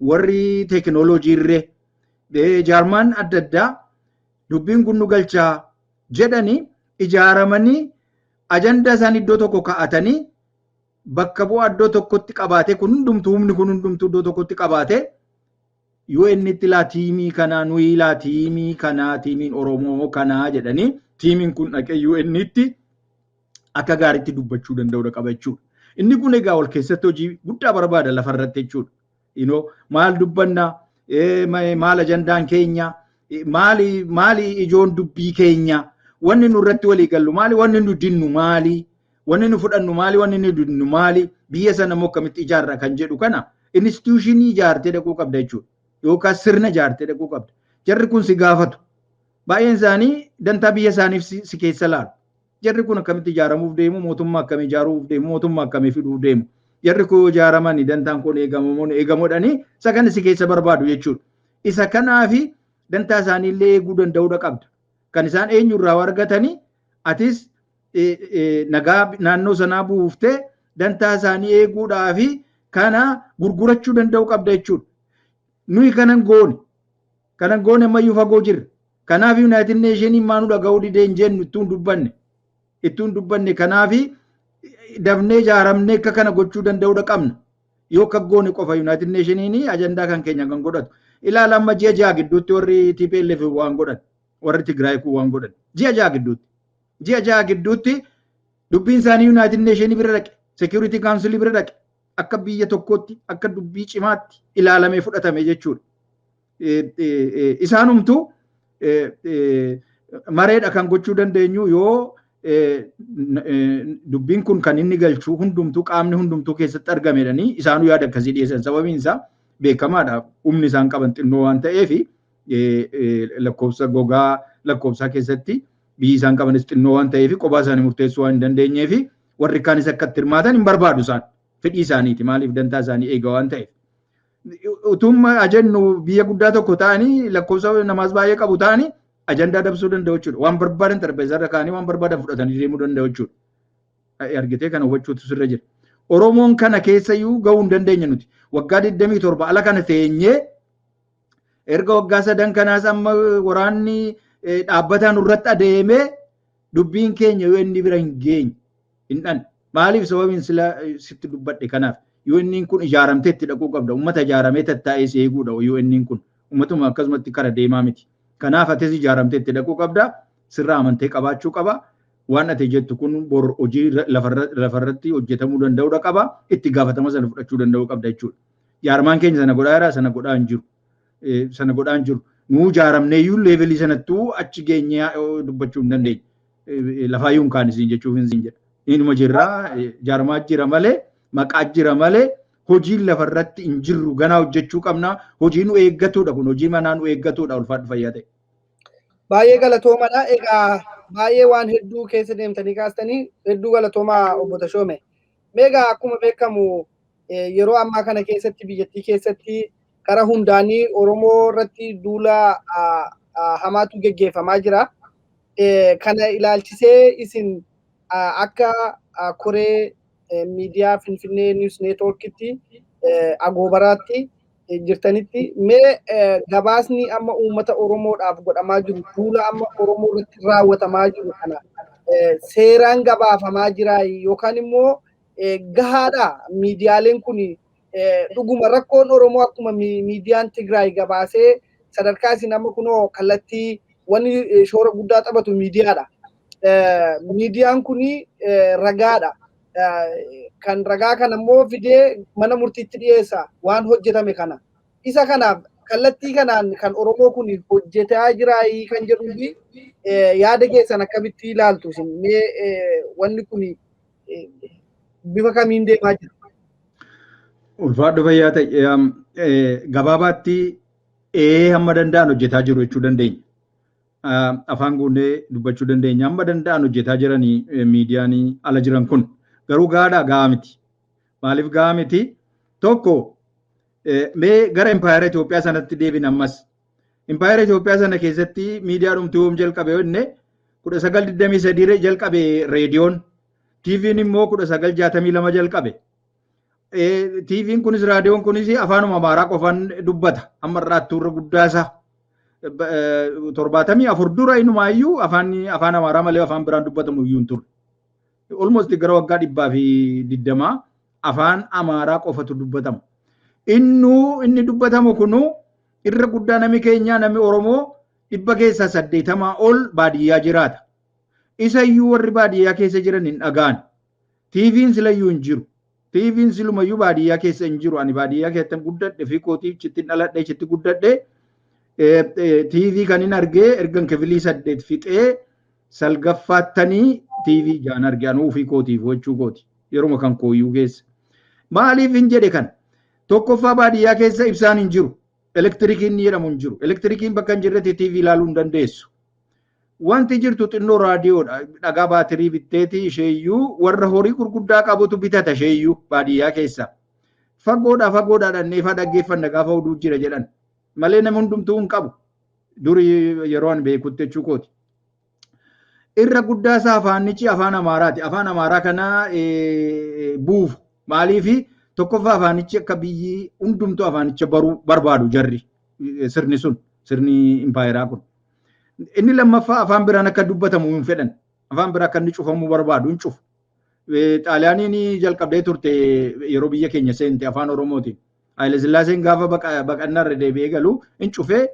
warri teekinooloojiillee, jaarmaan adda addaa dubbiin kun nu galchaa jedhanii ijaaramanii ajandaa isaanii iddoo tokko kaa'atanii bakka bu'aa iddoo tokkotti qabaatee, kun hundumtuu, humni kun hundumtuu iddoo tokkotti qabaatee UN itti laa, tiimii kanaa nuyi laa, tiimii kanaa, tiimiin Oromoo kanaa jedhanii tiimiin kun dhaqee UN itti akka gaariitti dubbachuu danda'udha qaba jechuudha. Inni kun egaa wal keessatti hojii guddaa barbaada lafarratti jechuudha. Maal dubbanna, maal ajandaan keenya, maali maali ijoon dubbii keenya, wanni nu irratti walii gallu maali, wanni nu dinnu maali, wanni nu fudhannu maali, wanni nu dinnu maali, biyya sana immoo akkamitti ijaarra kan jedhu kana institution ijaartee dhaquu qabda jechuudha. Yookaan sirna ijaartee dhaquu qabda. Jarri kun si gaafatu. Baay'een isaanii dantaa biyya isaaniif si keessa laalu. Jarri kun akkamitti ijaaramuuf deemu, mootummaa akkamii ijaaruuf deemu, mootummaa akkamii fiduuf deemu? Jarri kun yoo ijaaramanii dantaan kun eegamu eegamuudhanii isa kana si keessa barbaadu jechuudha. Isa kanaafi dantaa isaanii illee eeguu danda'uudha qabda. Kan isaan eenyurraa argatanii atis nagaa naannoo sanaa buuftee dantaa isaanii eeguudhaafi kana gurgurachuu danda'uu qabda jechuudha. Nuyi kanan goone. Kanan goone, ammayyuu fagoo jirra. Kanaaf United Nation maanu dhaga'uu didee hin jennu, ittuun dubbanne. Ittuun dubbanne. Kanaaf dafnee ijaaramnee akka kana gochuu danda'uudha qabna. Yoo akka goone qofa United Nationiin ajandaa kan keenya kan godhatu. Ilaala, amma ji'a 6 gidduutti warri TPLF waan godhan. Warri Tigraay kun waan godhan. Ji'a 6 gidduutti. Ji'a 6 gidduutti dubbiin isaanii United Nation bira dhaqe. Security Council bira dhaqe. Akka biyya tokkootti, akka dubbii cimaatti ilaalamee fudhatame jechuudha. Isaanumtuu mareedha kan gochuu dandeenyu yoo dubbiin kun kan inni galchu hundumtuu, qaamni hundumtuu keessatti argamedhanii isaanuu yaada akkasii dhiyeessan. Sababiin isaa beekamaadha, humni isaan qaban xinnoo waan ta'eef, lakkoofsa gogaa lakkoofsaa keessatti biyyi isaan qabanis xinnoo waan ta'eef, kophaa isaanii murteessuu waan hin dandeenyeef, warri kaanis akka itti hirmaatan hin barbaadu isaan, fedhii isaaniiti, maaliif dantaa isaanii eega waan ta'eef. Utumma ajennu biyya guddaa tokko ta'anii, lakkoofsa namaas baay'ee qabu ta'anii, ajandaa dabsuu danda'u jechuudha. Waan barbaadan xarapheezaa kaa'anii waan barbaadan fudhatanii deemuu danda'u jechuudha. Argitee, kana hubachuutu sirra jira. Oromoon kana keessayyuu gahuu hin dandeenye nuti. Waggaa 27 ala kana teenyee, erga waggaa 3 kanaas amma waraanni dhaabbataan nurratti adeemee, dubbiin keenya yoo inni bira hin geenye hin dhanne. Maaliif? Sababiin sila sitti dubbadhe kanaaf. UN kun ijaaramtee itti dhaquu qabda. Uummata ijaaramee tattaa'ee si eeguudha UN kun. Uummatuma akkasumatti kara deemaa miti. Kanaaf atis ijaaramtee itti dhaquu qabda. Sirra amantee qabaachuu qaba. Waan ati jettu kun bor hojii lafarratti hojjetamuu danda'uudha qaba. Itti gaafatama sana fudhachuu danda'uu qabda jechuudha. Jaarmaan keenya sana godhaa jira, sana godhaa hin jiru. Sana godhaa hin jiru. Nuu ijaaramneeyyuu level sanattuu achi geenyee dubbachuu hin dandeenye. Lafaayyuu hin kaanisiin jechuuf hin jedha. Inuma jirraa, jaarmaa jira malee, maqaa jira malee, hojiin lafarratti hin jirru, ganaa hojjechuu qabna. Hojii nu eeggatudha kun, hojii manaa nu eeggatudha, ulfaadhu, fayyaa ta'e. Baay'ee galatoomadha. Egaa baay'ee waan hedduu keessa deemtanii kaastanii, hedduu galatoomaa, obbo Tashoome. Meegaa akkuma beekamu yeroo ammaa kana keessatti biyyattii keessatti karaa hundaanii Oromoo irratti duula hamaatu geggeeffamaa jira. Kana ilaalchisee isin akka koree miidiyaa Finfinnee News Networkitti agoobaraatti jirtanitti, mee gabaasni amma uummata Oromoodhaaf godhamaa jiru, duula amma Oromoo irratti raawwatamaa jiru kana seeraan gabaafamaa jira yookaan immoo gahaadha? Miidiyaaleen kun dhuguma rakkoon Oromoo akkuma miidiyaan Tigraay gabaasee sadarkaa isin amma kunoo kallattii wanni shoora guddaa taphatu miidiyaadha. Miidiyaan kun ragaadha. Kan ragaa kana immoo fidee mana murtiitti dhiyeessa waan hojjetame kana. Isa kanaaf kallattii kanaan kan Oromoo kun hojjetaa jira kan jedhuu fi yaada keessan akkamitti ilaaltu isin? Mee wanni kun bifa kamiin deemaa jira? Ulfaadhu, fayyaa ta'e. Gabaabaatti ee, hamma danda'an hojjetaa jiru jechuu dandeenya. Afaan guunnee dubbachuu dandeenya. Hamma danda'an hojjetaa jiranii miidiyaan ala jiran kun, garuu gahaadhaa? Gahaa miti. Maaliif gahaa miti? Tokko, mee gara impaayera Itoophiyaa sanatti deebin ammas. Impaayera Itoophiyaa sana keessatti miidiyaa dhumti yoom jalqabe yoo jenne, 1923 jalqabe reediyoon. TV'n immoo 1962 jalqabe. TV'n kunis raadiyoon kunis afaanuma Amaaraa qofaan dubbata. Amma irraa turre guddaasaa. 74 dura inumaayyuu afaan Amaaraa malee afaan biraan dubbatamu iyyuu hin turre. Almost gara waggaa 120 afaan Amaaraa qofatu dubbatama. Innuu inni dubbatamu kunu irra guddaa nami keenya, nami Oromoo 80% ol baadiyyaa jiraata. Isa iyyuu warri baadiyyaa keessa jiran hin dhagaan. TV'n silayyuu hin jiru. TV'n silumayyuu baadiyyaa keessa hin jiru. Ani baadiyyaa keessatti guddadhe fi kootii itti dhaladhe, itti guddadhe. TV kan hin argee ergan kifilii 8 fixee salgaffaattanii TV jaan arge anuu ofii kootiif jechuu kooti. Yeruma kan kooyyuu keessa. Maaliif hin jedhe kan? Tokkoffaa, baadiyyaa keessa ibsaan hin jiru. Elektirikiin jedhamu hin jiru. Elektirikiin bakka hin jirretti TV ilaaluu hin dandeessu. Wanti jirtu xinnoo raadiyoodha. Dhagaa baatirii bitteeti, isheeyyuu warra horii gurguddaa qabutu bitata isheeyyuu baadiyyaa keessa. Fagoodhaa fagoodhaa dhannee faa dhaggeeffanna gaafa oduu jira jedhan. Malee nama hundumtuu hin qabu. Durii yeroo ani beekutti jechuu kooti. Irra guddaa isaa afaanichi afaan Amaaraati. Afaan Amaaraa kana buufu. Maaliifi? Tokkoffaa, afaanichi akka biyyi hundumtuu afaanicha baruu barbaadu jarri, sirni sun, sirni impaayeraa kun. Inni lammaffaa, afaan biraan akka dubbatamu hin fedhan. Afaan biraa akka inni cufamuu barbaadu, hin cufu. Xaaliyaaniin jalqabdee turte yeroo biyya keenya seente afaan Oromootiin. Haayile Sillaaseen gaafa baqannaarra deebi'ee galu hin cufee,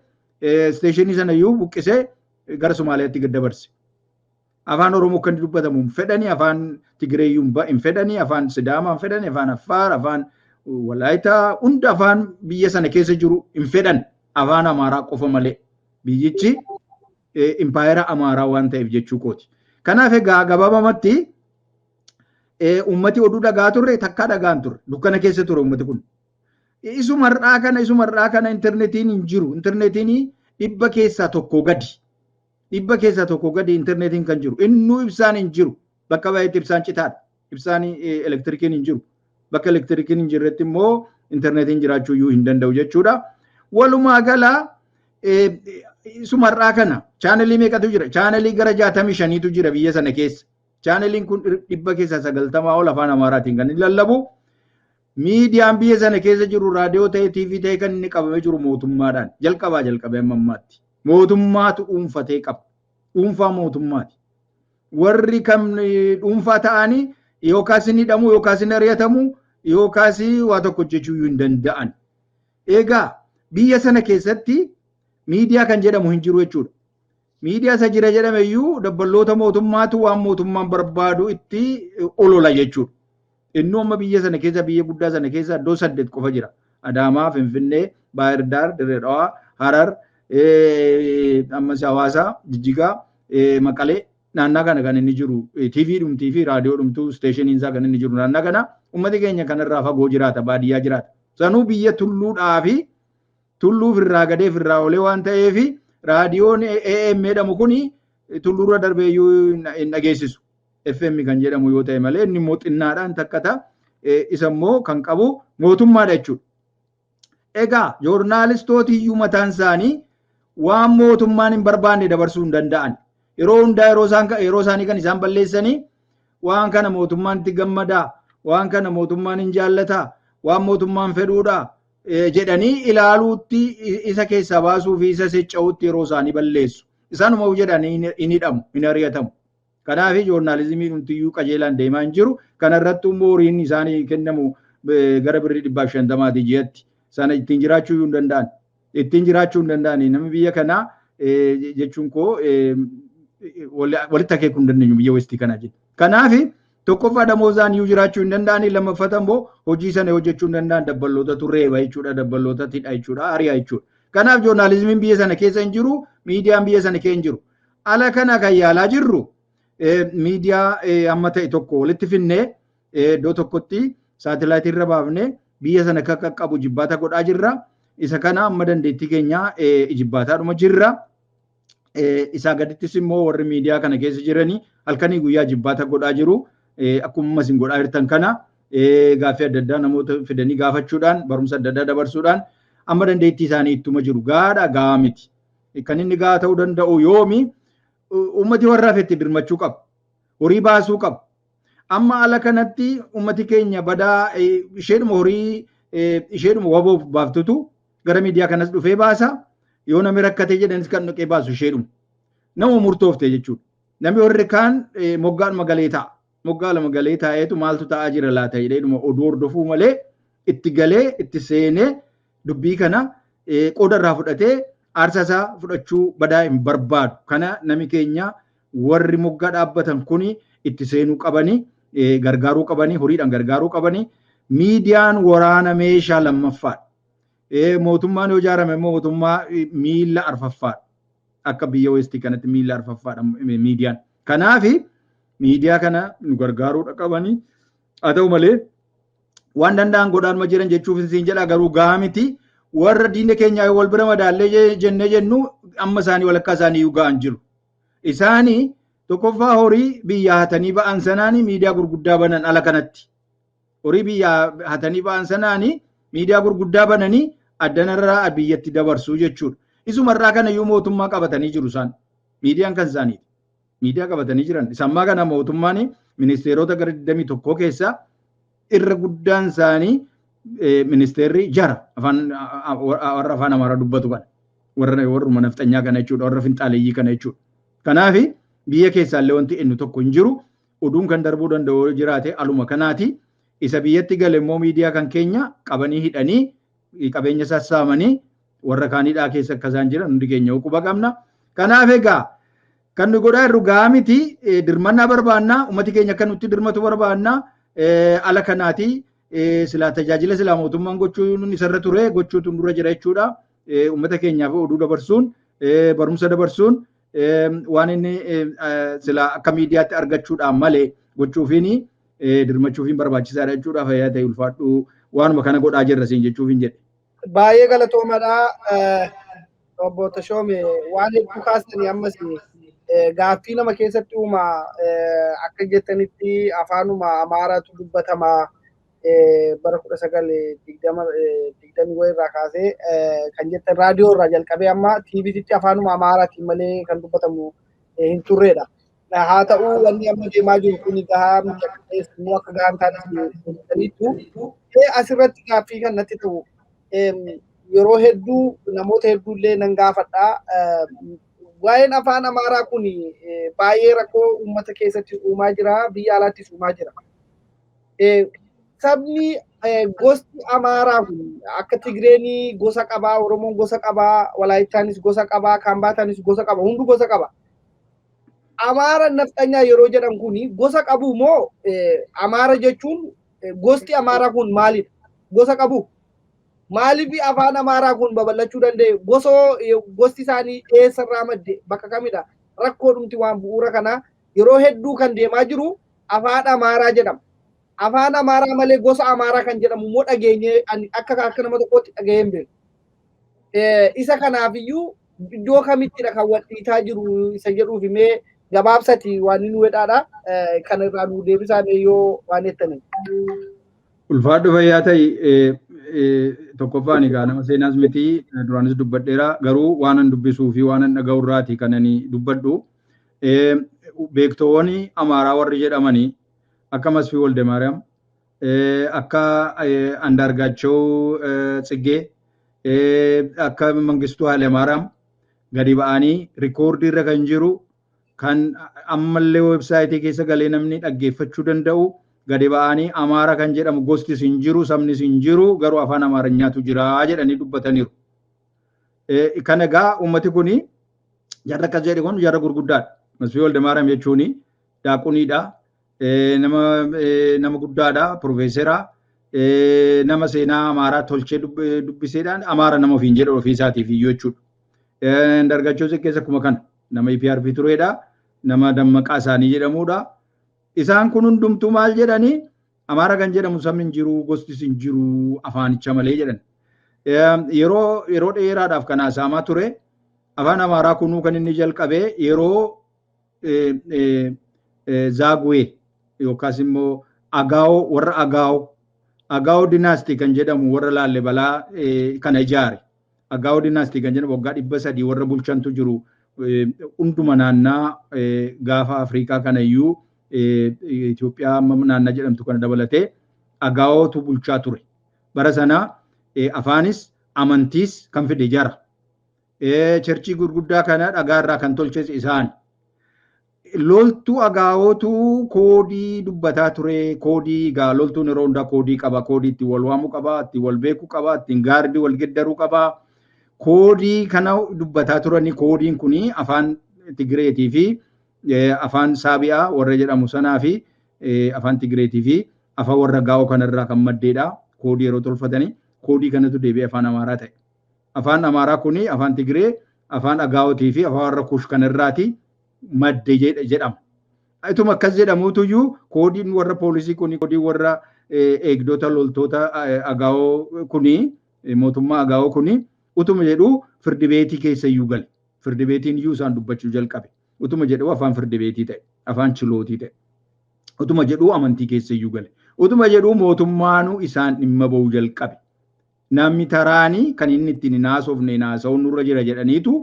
station sana iyyuu buqqisee gara Somaaliyaatti gad dabarse. Afaan Oromoo kan dubbatamu hin fedhani, afaan Tigireeyyuu hin fedhani, afaan Sidaamaa hin fedhani, afaan Affaar, afaan Walaayitaa, hunda afaan biyya sana keessa jiru hin fedhan. Afaan Amaaraa qofa malee. Biyyichi impaayera Amaaraa waan ta'eef jechuu kooti. Kanaaf egaa gabaabamatti uummati oduu dhagaa turre takkaa dhagaan turre, dukkana keessa ture uummati kun. Isumarraa kana intarneetiin hin jiru. Intarneetiin 100 keessaa 1 gadi. 100 keessaa 1 gadi intarneetiin kan jiru. Innuu ibsaan hin jiru. Bakka baay'eetti ibsaan citaadha. Ibsaan elektirikiin hin jiru. Bakka elektirikiin hin jirretti immoo intarneetiin jiraachuu iyyuu hin danda'u jechuudha. Walumaa gala isumarraa kana chaanelii meeqatu jira? Chaanelii gara 65tu jira biyya sana keessa. Chaaneliin kun 90% ol afaan Amaaraatiin kan inni lallabu. Miidiyaan biyya sana keessa jiru, raadiyoo ta'e, TV ta'e, kan inni qabamee jiru mootummaadhaan jalqabaa jalqabee amma ammaatti. Mootummaatu dhuunfatee qaba. Dhuunfaa mootummaati. Warri kan dhuunfaa ta'anii yookaas ni hidhamu, yookaas ni ari'atamu, yookaas waa tokko hojjechuu hin danda'an. Egaa biyya sana keessatti miidiyaa kan jedhamu hin jiru jechuudha. Miidiyaa isa jira jedhame iyyuu dabballoota mootummaatu waan mootummaan barbaadu itti olola jechuudha. Inni amma biyya sana keessa, biyya guddaa sana keessa iddoo saddeet qofa jira. Adaamaa, Finfinnee, Baahir Daar, Dirree Dhawaa, Harar, ammas Hawaasaa, Jijjigaa, Maqalee, naannaa kana kan inni jiru. TV dhumtii fi raadiyoo dhumtuu isteeshiniin isaa kan inni jiru naannaa kana. Uummati keenya kanarraa fagoo jiraata, baadiyyaa jiraata. Sanuu biyya tulluudhaa fi tulluu firraa gadee firraa olee waan ta'eef raadiyoon AM jedhamu kuni tulluurra darbee iyyuu hin dhageessisu. FM kan jedhamu yoo ta'e malee, inni immoo xinnaadhaan takkata, isa immoo kan qabu mootummaadha jechuudha. Egaa joornaalistooti iyyuu mataan isaanii waan mootummaan hin barbaanne dabarsuu hin danda'an. Yeroo hundaa yeroo isaanii kan isaan balleessanii waan kana mootummaan itti gammadaa, waan kana mootummaan hin jaallataa, waan mootummaan fedhuudha jedhanii ilaaluutti, isa keessaa baasuu fi isa secca'uutti yeroo isaanii balleessu. Isaanuma jedhanii hin hidhamu, hin ari'atamu. Kanaaf joornaalizimii dhumtiyyuu qajeelaan deemaa hin jiru. Kanarratti immoo horiin isaanii kennamu gara birrii 150ti ji'atti. Sana ittiin jiraachuu hin danda'an. Ittiin jiraachuu hin danda'an. Namni biyya kanaa jechuun koo walitti akeekuu hin dandeenyu biyya westii kanaa jechuudha. Kanaaf tokkoffaa damoozaan iyyuu jiraachuu hin danda'ani, lammaffata immoo hojii sana hojjechuu hin danda'an, dabballootatu reeba jechuudha, dabballootatu hidha jechuudha, ari'a jechuudha. Kanaaf joornaalizimiin biyya sana keessa hin jiru, miidiyaan biyya sana keessa hin jiru. Ala kana kan yaalaa jirru miidiyaa amma ta'e tokko walitti finnee iddoo tokkotti saatalaayitii irra baafnee biyya sana akka qaqqabu jibbaata godhaa jirra. Isa kana amma dandeettii keenya jibbaataadhuma jirra. Isaa gadittis immoo warri miidiyaa kana keessa jiranii halkanii guyyaa jibbaata godhaa jiru. Akkuma isin godhaa jirtan kana gaaffii adda addaa namoota fidanii gaafachuudhaan, barumsa adda addaa dabarsuudhaan amma dandeettii isaanii ittuma jiru. Gahaadha? Gahaa miti. Kan inni gahaa ta'uu danda'u yoomi? Uummati warra hafetti birmachuu qaba. Horii baasuu qaba. Amma ala kanatti uummati keenya badaa isheedhuma horii isheedhuma waboof baaftutu gara miidiyaa kanas dhufee baasa. Yoo namni rakkate jedhanis kan dhaqee baasu isheedhuma. Nama murtoofte jechuudha. Namni warri kaan moggaadhuma galee ta'a. Moggaa lama galee taa'eetu maaltu ta'aa jira laata jedheedhuma oduu hordofuu malee itti galee itti seenee dubbii kana qooda irraa fudhatee aarsaa isaa fudhachuu badaa hin barbaadu. Kana nami keenya warri moggaa dhaabbatan kuni itti seenuu qabanii, gargaaruu qabanii, horiidhaan gargaaruu qabanii. Miidiyaan waraana meeshaa lammaffaadha. Mootummaan yoo ijaarame immoo mootummaa miila arfaffaadha. Akka biyya westii kanatti miila arfaffaadha miidiyaan. Kanaafi miidiyaa kana nu gargaaruudha qabanii. Haa ta'u malee waan danda'an godhaanuma jiran jechuuf siin jedha, garuu gahaa miti. Warra diina keenyaa wal bira madaallee jennee jennu amma isaanii walakkaa isaanii iyyuu ga'an jiru. Isaanii tokkoffaa horii biyya hatanii ba'an sanaanii miidiyaa gurguddaa banan ala kanatti. Horii biyya hatanii ba'an sanaanii miidiyaa gurguddaa bananii addanarraa biyyatti dabarsuu jechuudha. Isumarraa kana iyyuu mootummaa qabatanii jiru isaan. Miidiyaan kan isaaniiti. Miidiyaa qabatanii jiran. Isammaa kana mootummaan ministeerota gara 21 keessaa irra guddaan isaanii ministeerri jara afaan warra afaan Amaaraa dubbatu kana. Warra warruma nafxanyaa kana jechuudha. Warra finxaaleeyyii kana jechuudha. Kanaaf biyya keessaallee wanti inni tokko hin jiru. Oduun kan darbuu danda'u jiraate aluma kanaati. Isa biyyatti gale immoo miidiyaa kan keenya qabanii hidhanii, qabeenya sassaamanii, warra kaanidhaa keessa akka isaan jiran hundi keenya quba qabna. Kanaaf egaa Kan nu godhaa jirru gahaa miti, dirmannaa barbaannaa, uummati keenya akka nutti dirmatu barbaannaa, ala kanaati silaa tajaajila silaa mootummaan gochuun isarra ture gochuutu nurra jira jechuudha. Uummata keenyaaf oduu dabarsuun, barumsa dabarsuun, waan inni silaa akka miidiyaatti argachuudhaan malee gochuufiin dirmachuufiin barbaachisaadha jechuudha. Fayyaa ta'e, ulfaadhu, waanuma kana godhaa jirra siin jechuufiin jedhe. Baay'ee galatoomadha. Obbo Tashoome, waan hedduu kaastanii, ammas gaaffii nama keessatti uuma. Akka jettanitti afaanuma Amaaraatu dubbatama bara 1920 wayii irraa kaasee kan jettan, raadiyoo irraa jalqabee amma TVtti afaanuma Amaaraatiin malee kan dubbatamu hin turredha. Haa ta'u, wanni amma deemaa jiru kun gahaa miti, akka ta'es immoo akka gahaa hin taanes jettaniittu. Asirratti gaaffii kan natti ta'u, yeroo hedduu namoota hedduu illee nan gaafadha. Waa'een afaan Amaaraa kun baay'ee rakkoo uummata keessatti uumaa jira, biyya alaattis uumaa jira. Sabni, gosti Amaaraa kun akka Tigreenii gosa qabaa, Oromoon gosa qabaa, Walaayittaanis gosa qabaa, Kaambaataanis gosa qaba, hundu gosa qaba. Amaara nafxanyaa yeroo jedhan kun gosa qabu moo, Amaara jechuun gosti Amaaraa kun maalidha? Gosa qabu? Maaliif afaan Amaaraa kun babal'achuu danda'e? Gosoo gosti isaanii eessarraa madde? Bakka kamidha? Rakkoodhumti waan bu'uura kanaa yeroo hedduu kan deemaa jiru afaan Amaaraa jedhama. Afaan Amaaraa malee gosa Amaaraa kan jedhamu immoo dhageenye akka nama tokkootti dhagahee hin beeku. Isa kanaafiyyuu iddoo kamittidha kan wal dhiitaa jiru isa jedhuuf mee gabaabsati waan inni wedhaadha. Kan irraa nu deebisaa mee yoo waan jettanii. Ulfaadhu, fayyaa ta'i. Tokkoffaan egaa nama seenaas miti, duraanis dubbadheera, garuu waanan dubbisuu fi waanan dhaga'u irraati kan ani dubbadhu. Beektoowwan Amaaraa warri jedhamanii akka Masfii Woldemaariyaam, akka Andaargaachoo Tsiggee, akka Mangistuu Haalemaariyaam gadi ba'anii rikoordii irra kan jiru, kan ammallee weebsaayitii keessa galee namni dhaggeeffachuu danda'u, gadi ba'anii Amaara kan jedhamu gostis hin jiru, sabnis hin jiru, garuu afaan Amaarinyaatu jira jedhanii dubbataniiru. Kana egaa uummati kuni, jarra akkas jedhe kun jarra gurguddaadha. Masfii Woldemaariyaam jechuun daaquniidha. Nama guddaadha, profeesera. Nama seenaa Amaaraa tolchee dubbiseedhaan Amaara nama ofiin jedhu ofii isaatiif iyyuu jechuudha. Andaargaachoo Tsiggees akkuma kana nama EPRP turedha. Nama dammaqaa isaanii jedhamudha. Isaan kun hundumtuu maal jedhanii? Amaara kan jedhamu sabni hin jiru, gostis hin jiru, afaanicha malee jedhan. Yeroo dheeraadhaaf kan haasa'amaa ture afaan Amaaraa kunuu kan inni jalqabe yeroo Zaaguwee yookaas immoo Agaa'oo, warra Agaa'oo dynasty kan jedhamu warra Laallibalaa kana ijaare. Agaa'oo dynasty kan jedhamu waggaa 300 warra bulchantu jiru, hunduma naannaa gaafa Afrikaa kana iyyuu, Itoophiyaa amma naannaa jedhamtu kana dabalatee Agaa'ootu bulchaa ture. Bara sana afaanis amantiis kan fide jara. Churchii gurguddaa kana dhagaarraa kan tolches isaan. Loltuu Agaa'ootu koodii dubbataa ture. Koodii egaa loltuun yeroo hundaa koodii qaba. Koodii ittiin wal waamuu qaba, ittiin wal beekuu qaba, ittiin gaardii wal geddaruu qaba. Koodii kana dubbataa turanii, koodiin kuni afaan Tigireetii fi afaan Saabi'aa warra jedhamu sanaa fi afaan Tigireetii fi afaan warra Gaa'oo kanarraa kan maddeedha. Koodii yeroo tolfatanii koodii kanatu deebi'ee afaan Amaaraa ta'e. Afaan Amaaraa kuni afaan Tigiree, afaan Agaa'ootii fi afaan warra Kush kanarraati madde jedhama. Ituma akkas jedhamuutuyyuu koodiin warra poolisii kuni, koodiin warra eegdota loltoota Agaa'oo kuni, mootummaa Agaa'oo kuni utuma jedhu firdi beetii keessa iyyuu gale. Firdi beetiin iyyuu isaan dubbachuu jalqabe. Utuma jedhu afaan firdi beetii ta'e, afaan chilootii ta'e. Utuma jedhu amantii keessa iyyuu gale. Utuma jedhu mootummaanuu isaan dhimma ba'uu jalqabe. Namni taraanii kan inni ittiin hin haasofne haasa'uun nurra jira jedhaniitu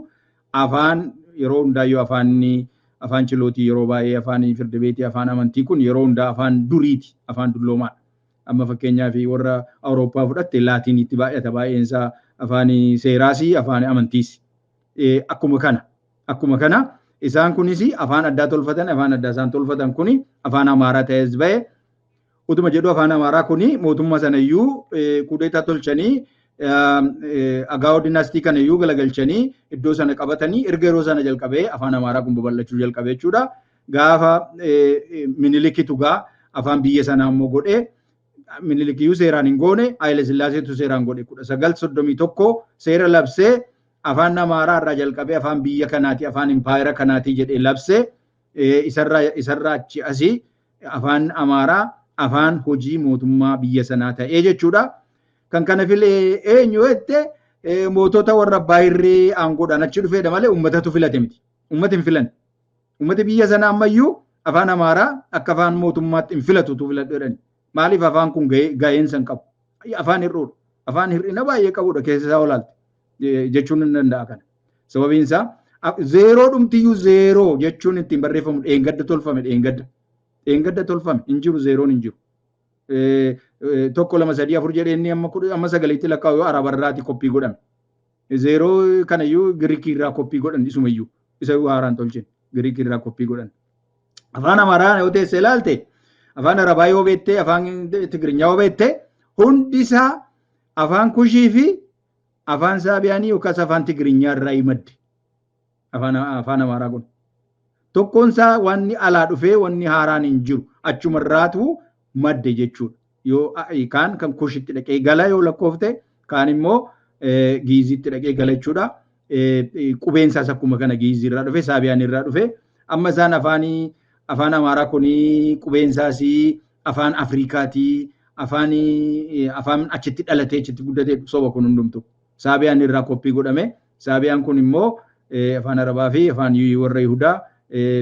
afaan yeroo hundaayyuu afaanni afaan chilootii, yeroo baay'ee afaan firdi beetii, afaan amantii kun yeroo hundaa afaan duriiti, afaan dulloomaadha. Amma fakkeenyaaf warra Awurooppaa fudhatte, Laatiiniitti baay'ata baay'een isaa, afaan seeraas afaan amantiis. Akkuma kana isaan kunis afaan addaa tolfatan, afaan addaa isaan tolfatan kuni afaan Amaaraa ta'es ba'e. Utuma jedhu afaan Amaaraa kuni mootummaa sana iyyuu kudeetaa tolchanii Agaawoo dinaastii kana iyyuu galagalchanii iddoo sana qabatanii erga yeroo sana jalqabee afaan Amaaraa kun babal'achuu jalqabe jechuudha. Gaafa Minilikitu gaa afaan biyya sanaa immoo godhee, Minilikiyyuu seeraan hin goone, Haayile Sillaaseetu seeraan godhe. 1931 seera labsee, afaan Amaaraa irraa jalqabee afaan biyya kanaati, afaan impaayera kanaati jedhee labsee, isarraa achi asii afaan Amaaraa afaan hojii mootummaa biyya sanaa ta'ee jechuudha. Kan kana filee eenyu jette, mootota warra abbaa irree aangoodhaan achi dhufeedha malee uummatatu filate miti. Uummati hin filan. Uummati biyya sanaa ammayyuu afaan Amaaraa akka afaan mootummaatti hin filatu tu filadhu jedhani. Maaliif? Afaan kun gaheensa hin qabu. Afaan hir'uudha. Afaan hir'ina baay'ee qabudha keessa isaa olaalte jechuun hin danda'a kana. Sababiin isaa zeeroo dhumtiyyuu zeeroo jechuun ittiin barreeffamu dheengadda tolfame dheengadda. Dheengadda tolfame, hin jiru, zeeroon hin jiru. Tokko, lama, sadii, afur jedhee inni amma sagaliitti lakkaa'u yoo arabarraati koppii godhame. Zeeroo kanayyuu Giriikii irraa koppii godhan, isumayyuu isa haaraan tolchin Giriikii irraa koppii godhan. Afaan Amaaraa yoo teesse ilaalte, afaan Arabaa yoo beekte, afaan Tigirinya yoo beekte, hundi isaa afaan Kushii fi afaan Saabiyaanii yookaas afaan Tigirinyaa irraa madde. Afaan Amaaraa kun. Tokkoon isaa wanni alaa dhufee wanni haaraan hin jiru. Achumarraatu madde jechuudha. Yoo kaan kan Kushitti dhaqee gala yoo lakkoofte, kaan immoo Giizitti dhaqee gala jechuudha. Qubeen isaas akkuma kana Giizii irraa dhufe, Saabiyaan irraa dhufe. Amma isaan afaanii afaan Amaaraa kuni qubeen isaas afaan Afrikaatii, afaan achitti dhalatee achitti guddatee, soba kun hundumtu. Saabiyaan irraa koppii godhame. Saabiyaan kun immoo afaan Arabaa fi afaan warra Yihudaa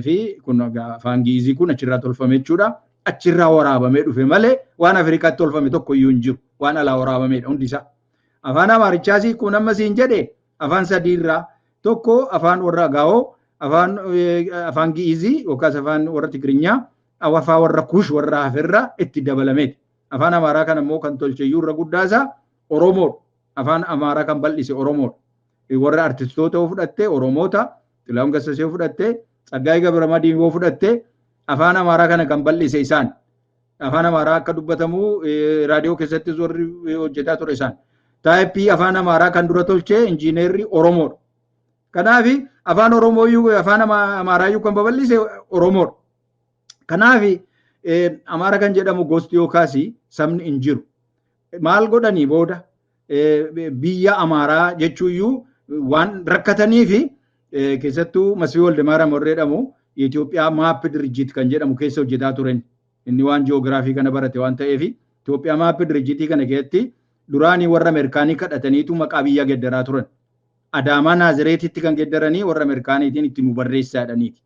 fi kun afaan Giizii kun achirraa tolfame jechuudha. Achirraa waraabamee dhufe malee waan Afrikaatti tolfame tokko iyyuu hin jiru. Waan alaa waraabamedha hundi isaa. Afaan Amaarichaas kun amma siin jedhe afaan sadiirraa, tokko afaan warra Agaawoo, afaan Gi'izii yookaas afaan warra Tigirinya, afaan warra Kush warra hafirraa itti dabalameeti. Afaan Amaaraa kana immoo kan tolche iyyuu irra guddaasaa Oromoodha. Afaan Amaaraa kan bal'ise Oromoodha. Warra artistoota yoo fudhatte Oromoota, Xilahuun Gassasee yoo fudhatte, Tsaggaayee Gabramadiin yoo fudhatte, afaan Amaaraa kana kan bal'ise isaan. Afaan Amaaraa akka dubbatamu raadiyoo keessattis warri hojjetaa ture isaan. Taayippii afaan Amaaraa kan dura tolche injiineerri Oromoodha. Kanaaf afaan Oromoo iyyuu, afaan Amaaraa iyyuu kan babal'ise Oromoodha. Kanaaf Amaara kan jedhamu gosti yookaas sabni hin jiru. Maal godhanii booda biyya Amaaraa jechuu iyyuu waan rakkatanii fi keessattuu Masfii Waldemaariyaam warri jedhamu Itoophiyaa Map Dirjit kan jedhamu keessa hojjetaa turen. Inni waan ji'oogiraafii kana barate waan ta'eef Itoophiyaa Map Dirjitii kana keessatti duraanii warra Ameerikaanii kadhataniitu maqaa biyya geddaraa turan. Adaamaa Naazireetitti kan geddaranii warra Ameerikaaniitiin itti nu barreessaa jedhaniiti.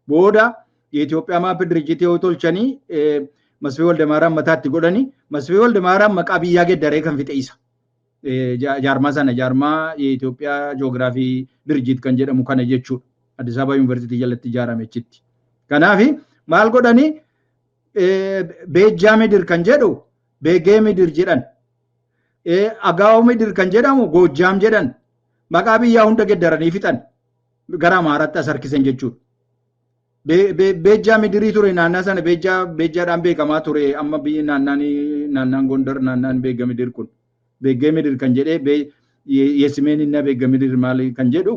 Booda የኢትዮጵያ Map Dirjitii yoo tolchanii Masfii Waldemaariyaam mataatti godhanii, Masfii Waldemaariyaam maqaa biyyaa geddaree kan fixe isa. Jaarmaa sana, jaarmaa የኢትዮጵያ Ji'oogiraafii Dirjit kan jedhamu kana jechuudha. Addis Ababa Yuunivarsiitii jalatti ijaarame achitti. Kanaaf maal godhanii, Beejjaa Midir kan jedhu Beegee Midir jedhan. Agaa'oo Midir kan jedhamu Goojjaam jedhan. Maqaa biyyaa hunda geddaranii fixan. Gara Amaaraatti as harkisan jechuudha. Beejjaa Midirii ture, naannaa sana Beejjaa Beejjaadhaan beekamaa ture, amma biyyi naannaan Gondar, naannaan Beegga Midir kun. Beeggee Midir kan jedhee Yesimeen inni Beegga Midir maali kan jedhu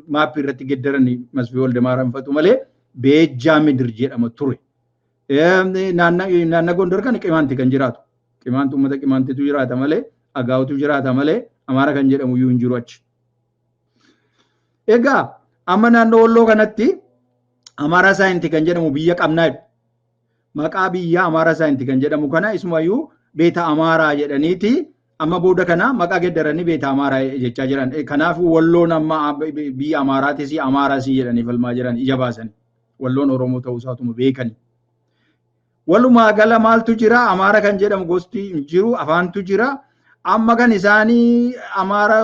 maappii irratti geddaranii Masfii Waldemaariyaam fatu malee Beejjaa Midir jedhama ture. Naanna Gondar kan Qimaanti kan jiraatu. Qimaantu, uummata Qimaantitu jiraata malee, Agaawutu jiraata malee Amaara kan jedhamu iyyuu hin jiru achi. Egaa amma naannoo Walloo kanatti Amaaraa Saayinti kan jedhamu biyya qabnaa jedhu. Maqaa biyya Amaaraa Saayinti kan jedhamu kana isumayyuu Beeta Amaaraa jedhaniiti amma booda kana maqaa geddaranii Beeta Amaaraa jechaa jiran. Kanaaf Walloon amma biyya Amaaraatis Amaaraas jedhanii falmaa jiran ija baasanii. Walloon Oromoo ta'uu isaatuma beekanii. Walumaa gala maaltu jira? Amaara kan jedhamu gosti hin jiru, afaantu jira. Amma kan isaanii Amaara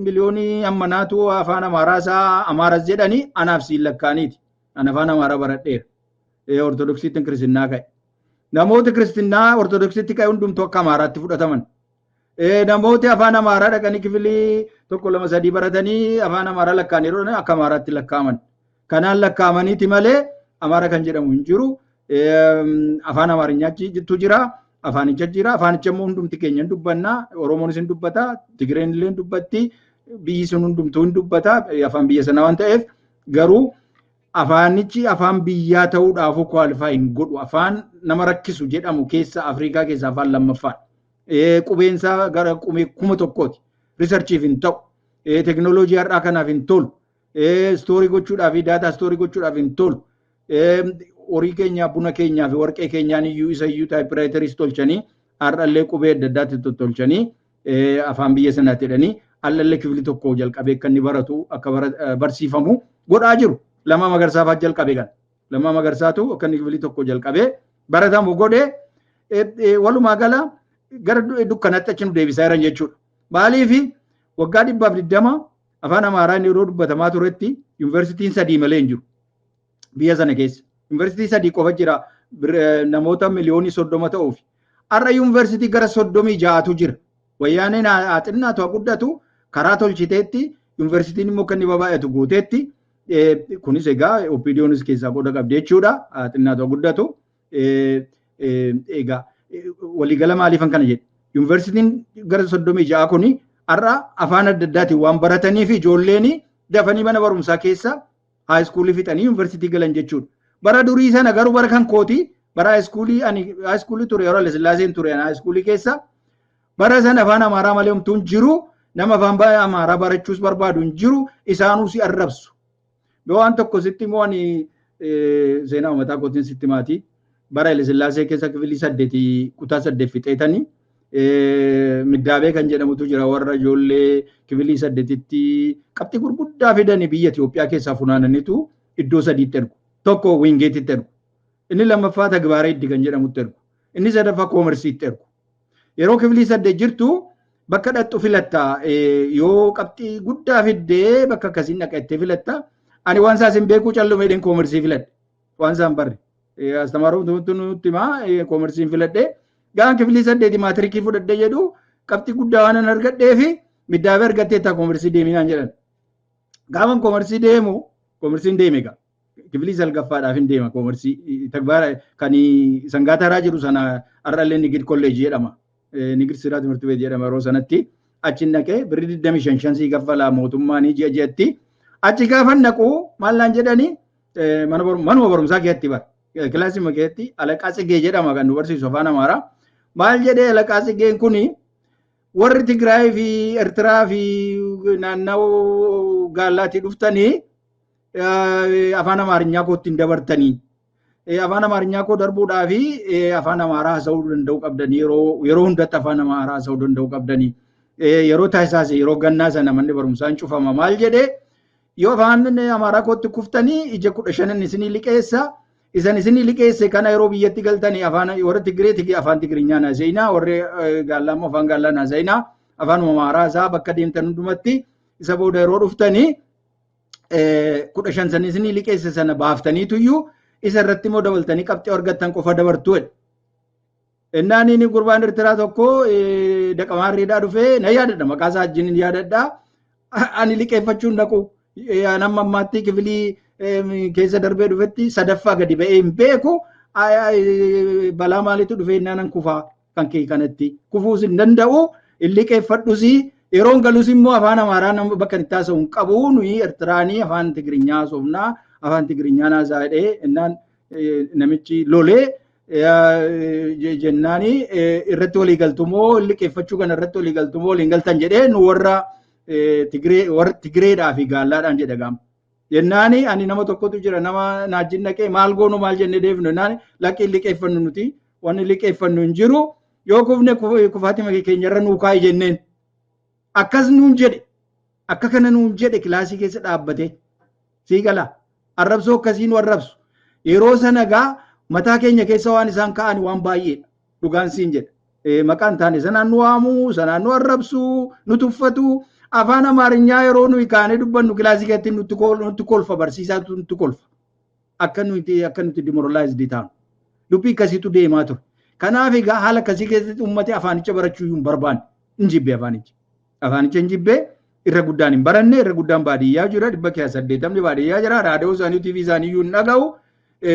miliyoonii hammanaatu afaan Amaaraa isaa Amaaras jedhanii anaaf siin lakkaaniiti. Ani afaan Amaaraa baradheera. Ortodoksiitti kiristinnaa ka'e. Namoota kiristinnaa Ortodoksiitti ka'e hundumtuu akka Amaaraatti fudhataman. Namooti afaan Amaaraa dhaqanii kifilii tokko, lama, sadii baratanii afaan Amaaraa lakkaa'an yeroo akka Amaaraatti lakkaa'aman. Kanaan lakkaa'amaniiti malee Amaara kan jedhamu hin jiru. Afaan Amaarinyaatu jira. Afaanicha jira. Afaanicha immoo hundumti keenya hin dubbannaa. Oromoonis hin dubbata. Tigireen illee hin dubbatti. Biyyi sun hundumtuu hin dubbata. Afaan biyya sanaa waan ta'eef garuu afaanichi afaan biyyaa ta'uudhaafuu qualify hin godhu. Afaan nama rakkisu jedhamu keessa Afrikaa keessa afaan lammaffaadha. Qubeensaa gara qubee 1000ti. Researchiif hin ta'u. Teknooloojii har'aa kanaaf hin tolu. Store gochuudhaaf fi data store gochuudhaaf hin tolu. Horii keenya, buna keenyaa fi warqee keenyaan iyyuu isa iyyuu typewriteris tolchanii, har'allee qubee adda addaatti tottolchanii, afaan biyya sanaatti jedhanii har'allee kifli tokko jalqabee akka inni baratu, akka barsiifamu godhaa jiru. Lammaa Magarsaa fa'aa jalqabe kan. Lammaa Magarsaatu akka inni kifli tokko jalqabee baratamu godhee, walumaa gala gara dukkanatti achi nu deebisaa jiran jechuudha. Maaliifi waggaa 120 afaan Amaaraa inni yeroo dubbatamaa turetti yuunivarsiitiin sadii malee hin jiru. Biyya sana keessa. Yuunivarsiitii sadii qofa jira namoota miliyoonii 30 ta'uuf. Har'a yuunivarsiitii gara 36tu jira. Wayyaaneen haa xinnaatu haa guddatu karaa tolchiteetti, yuunivarsiitiin immoo akka inni babaay'atu gooteetti. Kunis egaa OPDOnis keessaa qooda qabdi jechuudha. Haa xinnaatu haa guddatu. Egaa waliigala maaliifan kana jedhe? Yuunivarsiitiin gara 36 kuni har'a afaan adda addaatiin waan baratanii fi ijoolleen dafanii mana barumsaa keessa high schoolii fixanii yuunivarsiitii galan jechuudha. Bara durii sana garuu, bara kan kooti, bara high schoolii, ani high schoolii ture yeroo Hayilasillaaseen ture ani high schoolii keessa, bara sana afaan Amaaraa malee homtuu hin jiru. Nama afaan Amaaraa barachuus barbaadu hin jiru, isaanuu si arrabsu. Yoo waan tokko sitti immoo, ani seenaa uummataa kootiin sitti maati. Bara Hayilasillaasee keessa kifilii saddeeti, kutaa saddeet fixeetanii, middaabee kan jedhamutu jira, warra ijoollee kifilii saddeetitti qabxii gurguddaa fidanii biyya Itoophiyaa keessaa funaananiitu iddoo sadiitti ergu. Tokko Wingeetitti ergu. Inni lammaffaa Tagbaara Iddi kan jedhamutti ergu. Inni sadaffaa Koomersiitti ergu. Yeroo kifilii saddeet jirtu bakka dhaqxu filatta. Yoo qabxii guddaa fiddee bakka akkasiin dhaqa jettee filatta. Ani waan isaas hin beekuu, calluma jedheen koomersii filadhe. Waan isaan barre. Astamaaroon nutti himaa, koomersiin filadhe. Gaan kifilii saddeeti maatirikii fudhadhe jedhu, qabxii guddaa waan an argadhee fi middaabee argattee taa koomersii deeminaan jedhan. Gaafan koomersii deemu, koomersiin deeme egaa. Kifilii salgaffaadhaaf hin deema koomersii tagbaara kan sangaataraa jiru sana, har'allee Nigid Kolleejii jedhama. Nigid Siraa Timirti Beet jedhama yeroo sanatti. Achi naqee birri 25 shan sii kaffala mootummaan ji'a ji'atti. Achi gaafa naqu maal naan jedhani? Manuma barumsaa keessatti, bara kilaasii keessatti, Alaqaa Tsigee jedhama kan nu barsiisu afaan Amaaraa. Maal jedhee Alaqaa Tsigeen kuni? Warri Tigraay fi Eertiraa fi naannawaa Gaallaatii dhuftanii afaan Amaarinyaa kootti hin dabartanii. Afaan Amaarinyaa koo darbuudhaa fi afaan Amaaraa haasa'uu danda'uu qabdanii, yeroo hundatti afaan Amaaraa haasa'uu danda'uu qabdanii. Yeroo taasisaas yeroo gannaa sana manni barumsaa hin cufama maal jedhee, yoo afaan Amaaraa kootti kuftanii ija 15 isinii liqeessa. Isan isinii liqeesse kana yeroo biyyatti galtanii afaan warra Tigiree afaan Tigirinyaan haasa'inaa, warri Gaallaa immoo afaan Gaallaan haasa'inaa, afaan Amaaraa isaa bakka deemtan hundumatti. Isa booda yeroo dhuftanii 15 sana isinii liqeesse sana baaftaniituyyuu isa irratti immoo dabaltanii qabxii argattan qofa dabartu jedhe. Innaan inni gurbaan Eertiraa tokko Daqamaarriidhaa dhufee, na yaadadha, maqaa isaa wajjin hin yaadadha. Ani liqeeffachuun dhaqu amma ammaatti kifilii keessa darbee dhufetti sadaffaa gadi ba'ee hin beeku. Balaa maaliitu dhufee innaan kufaa kan kee kanatti kufuus hin danda'u, hin liqeeffadhus, yeroon galus immoo afaan Amaaraa nama bakka itti haasa'u hin qabu. Nuyi Eertiraanii afaan Tigiriinyaa haasofnaa, afaan Tigiriinyaa naasaa jedhee. Innaan namichi lolee jennaani, irratti walii galtu moo, liqeeffachuu kana irratti walii galtu moo waliin galtan jedhee nu warra Tigiree, warra Tigireedhaa fi Gaallaadhaan jedhe gaama. Jennaani ani nama tokkotu jira, nama naajjin dhaqee, maal goonu, maal jennee deebinu jennaan, laqqii liqeeffannu, nuti wanni liqeeffannu hin jiru, yoo kufne kufaatii keenyarra nuu kaa'i jenneen. Akkas nuun jedhe, akka kana nuun jedhe kilaasii keessa dhaabbate. Sii gala, arrabsoo akkasii nu arrabsu. Yeroo sana gaa mataa keenya keessa waan isaan ka'an waan baay'eedha. Dhugaan siin jedha. Maqaan taane sanaan nu waamu, sanaan nu arrabsu, nu tuffatu. Afaan Amaarinyaa yeroo nuyi kaanee dubbannu kilaasii keessatti nutti kolfa, barsiisaatu nutti kolfa. Akka nuti demoralized taanu. Dubbii akkasiitu deemaa ture. Kanaaf egaa haala akkasii keessatti uummati afaanicha barachuu hin barbaanne. Hin jibbe afaanicha. Afaanicha hin jibbee, irra guddaan hin baranne, irra guddaan baadiyyaa jira, 80% baadiyyaa jira, raadiyoo isaanii, TV isaanii iyyuu hin dhaga'u.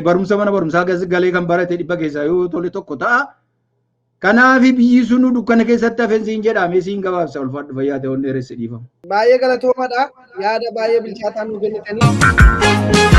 Barumsa mana barumsaa galee kan barate dhibba keessaa yoo tole tokko ta'a. Kanaaf biyyi sunu dukkana keessatti hafen siin jedhame siin gabaabsa ulfaadhu fayyaa ta'e onnee dheeresse dhiifama. Baay'ee galatoomadha. Yaada baay'ee bilchaataa nu kennitanii.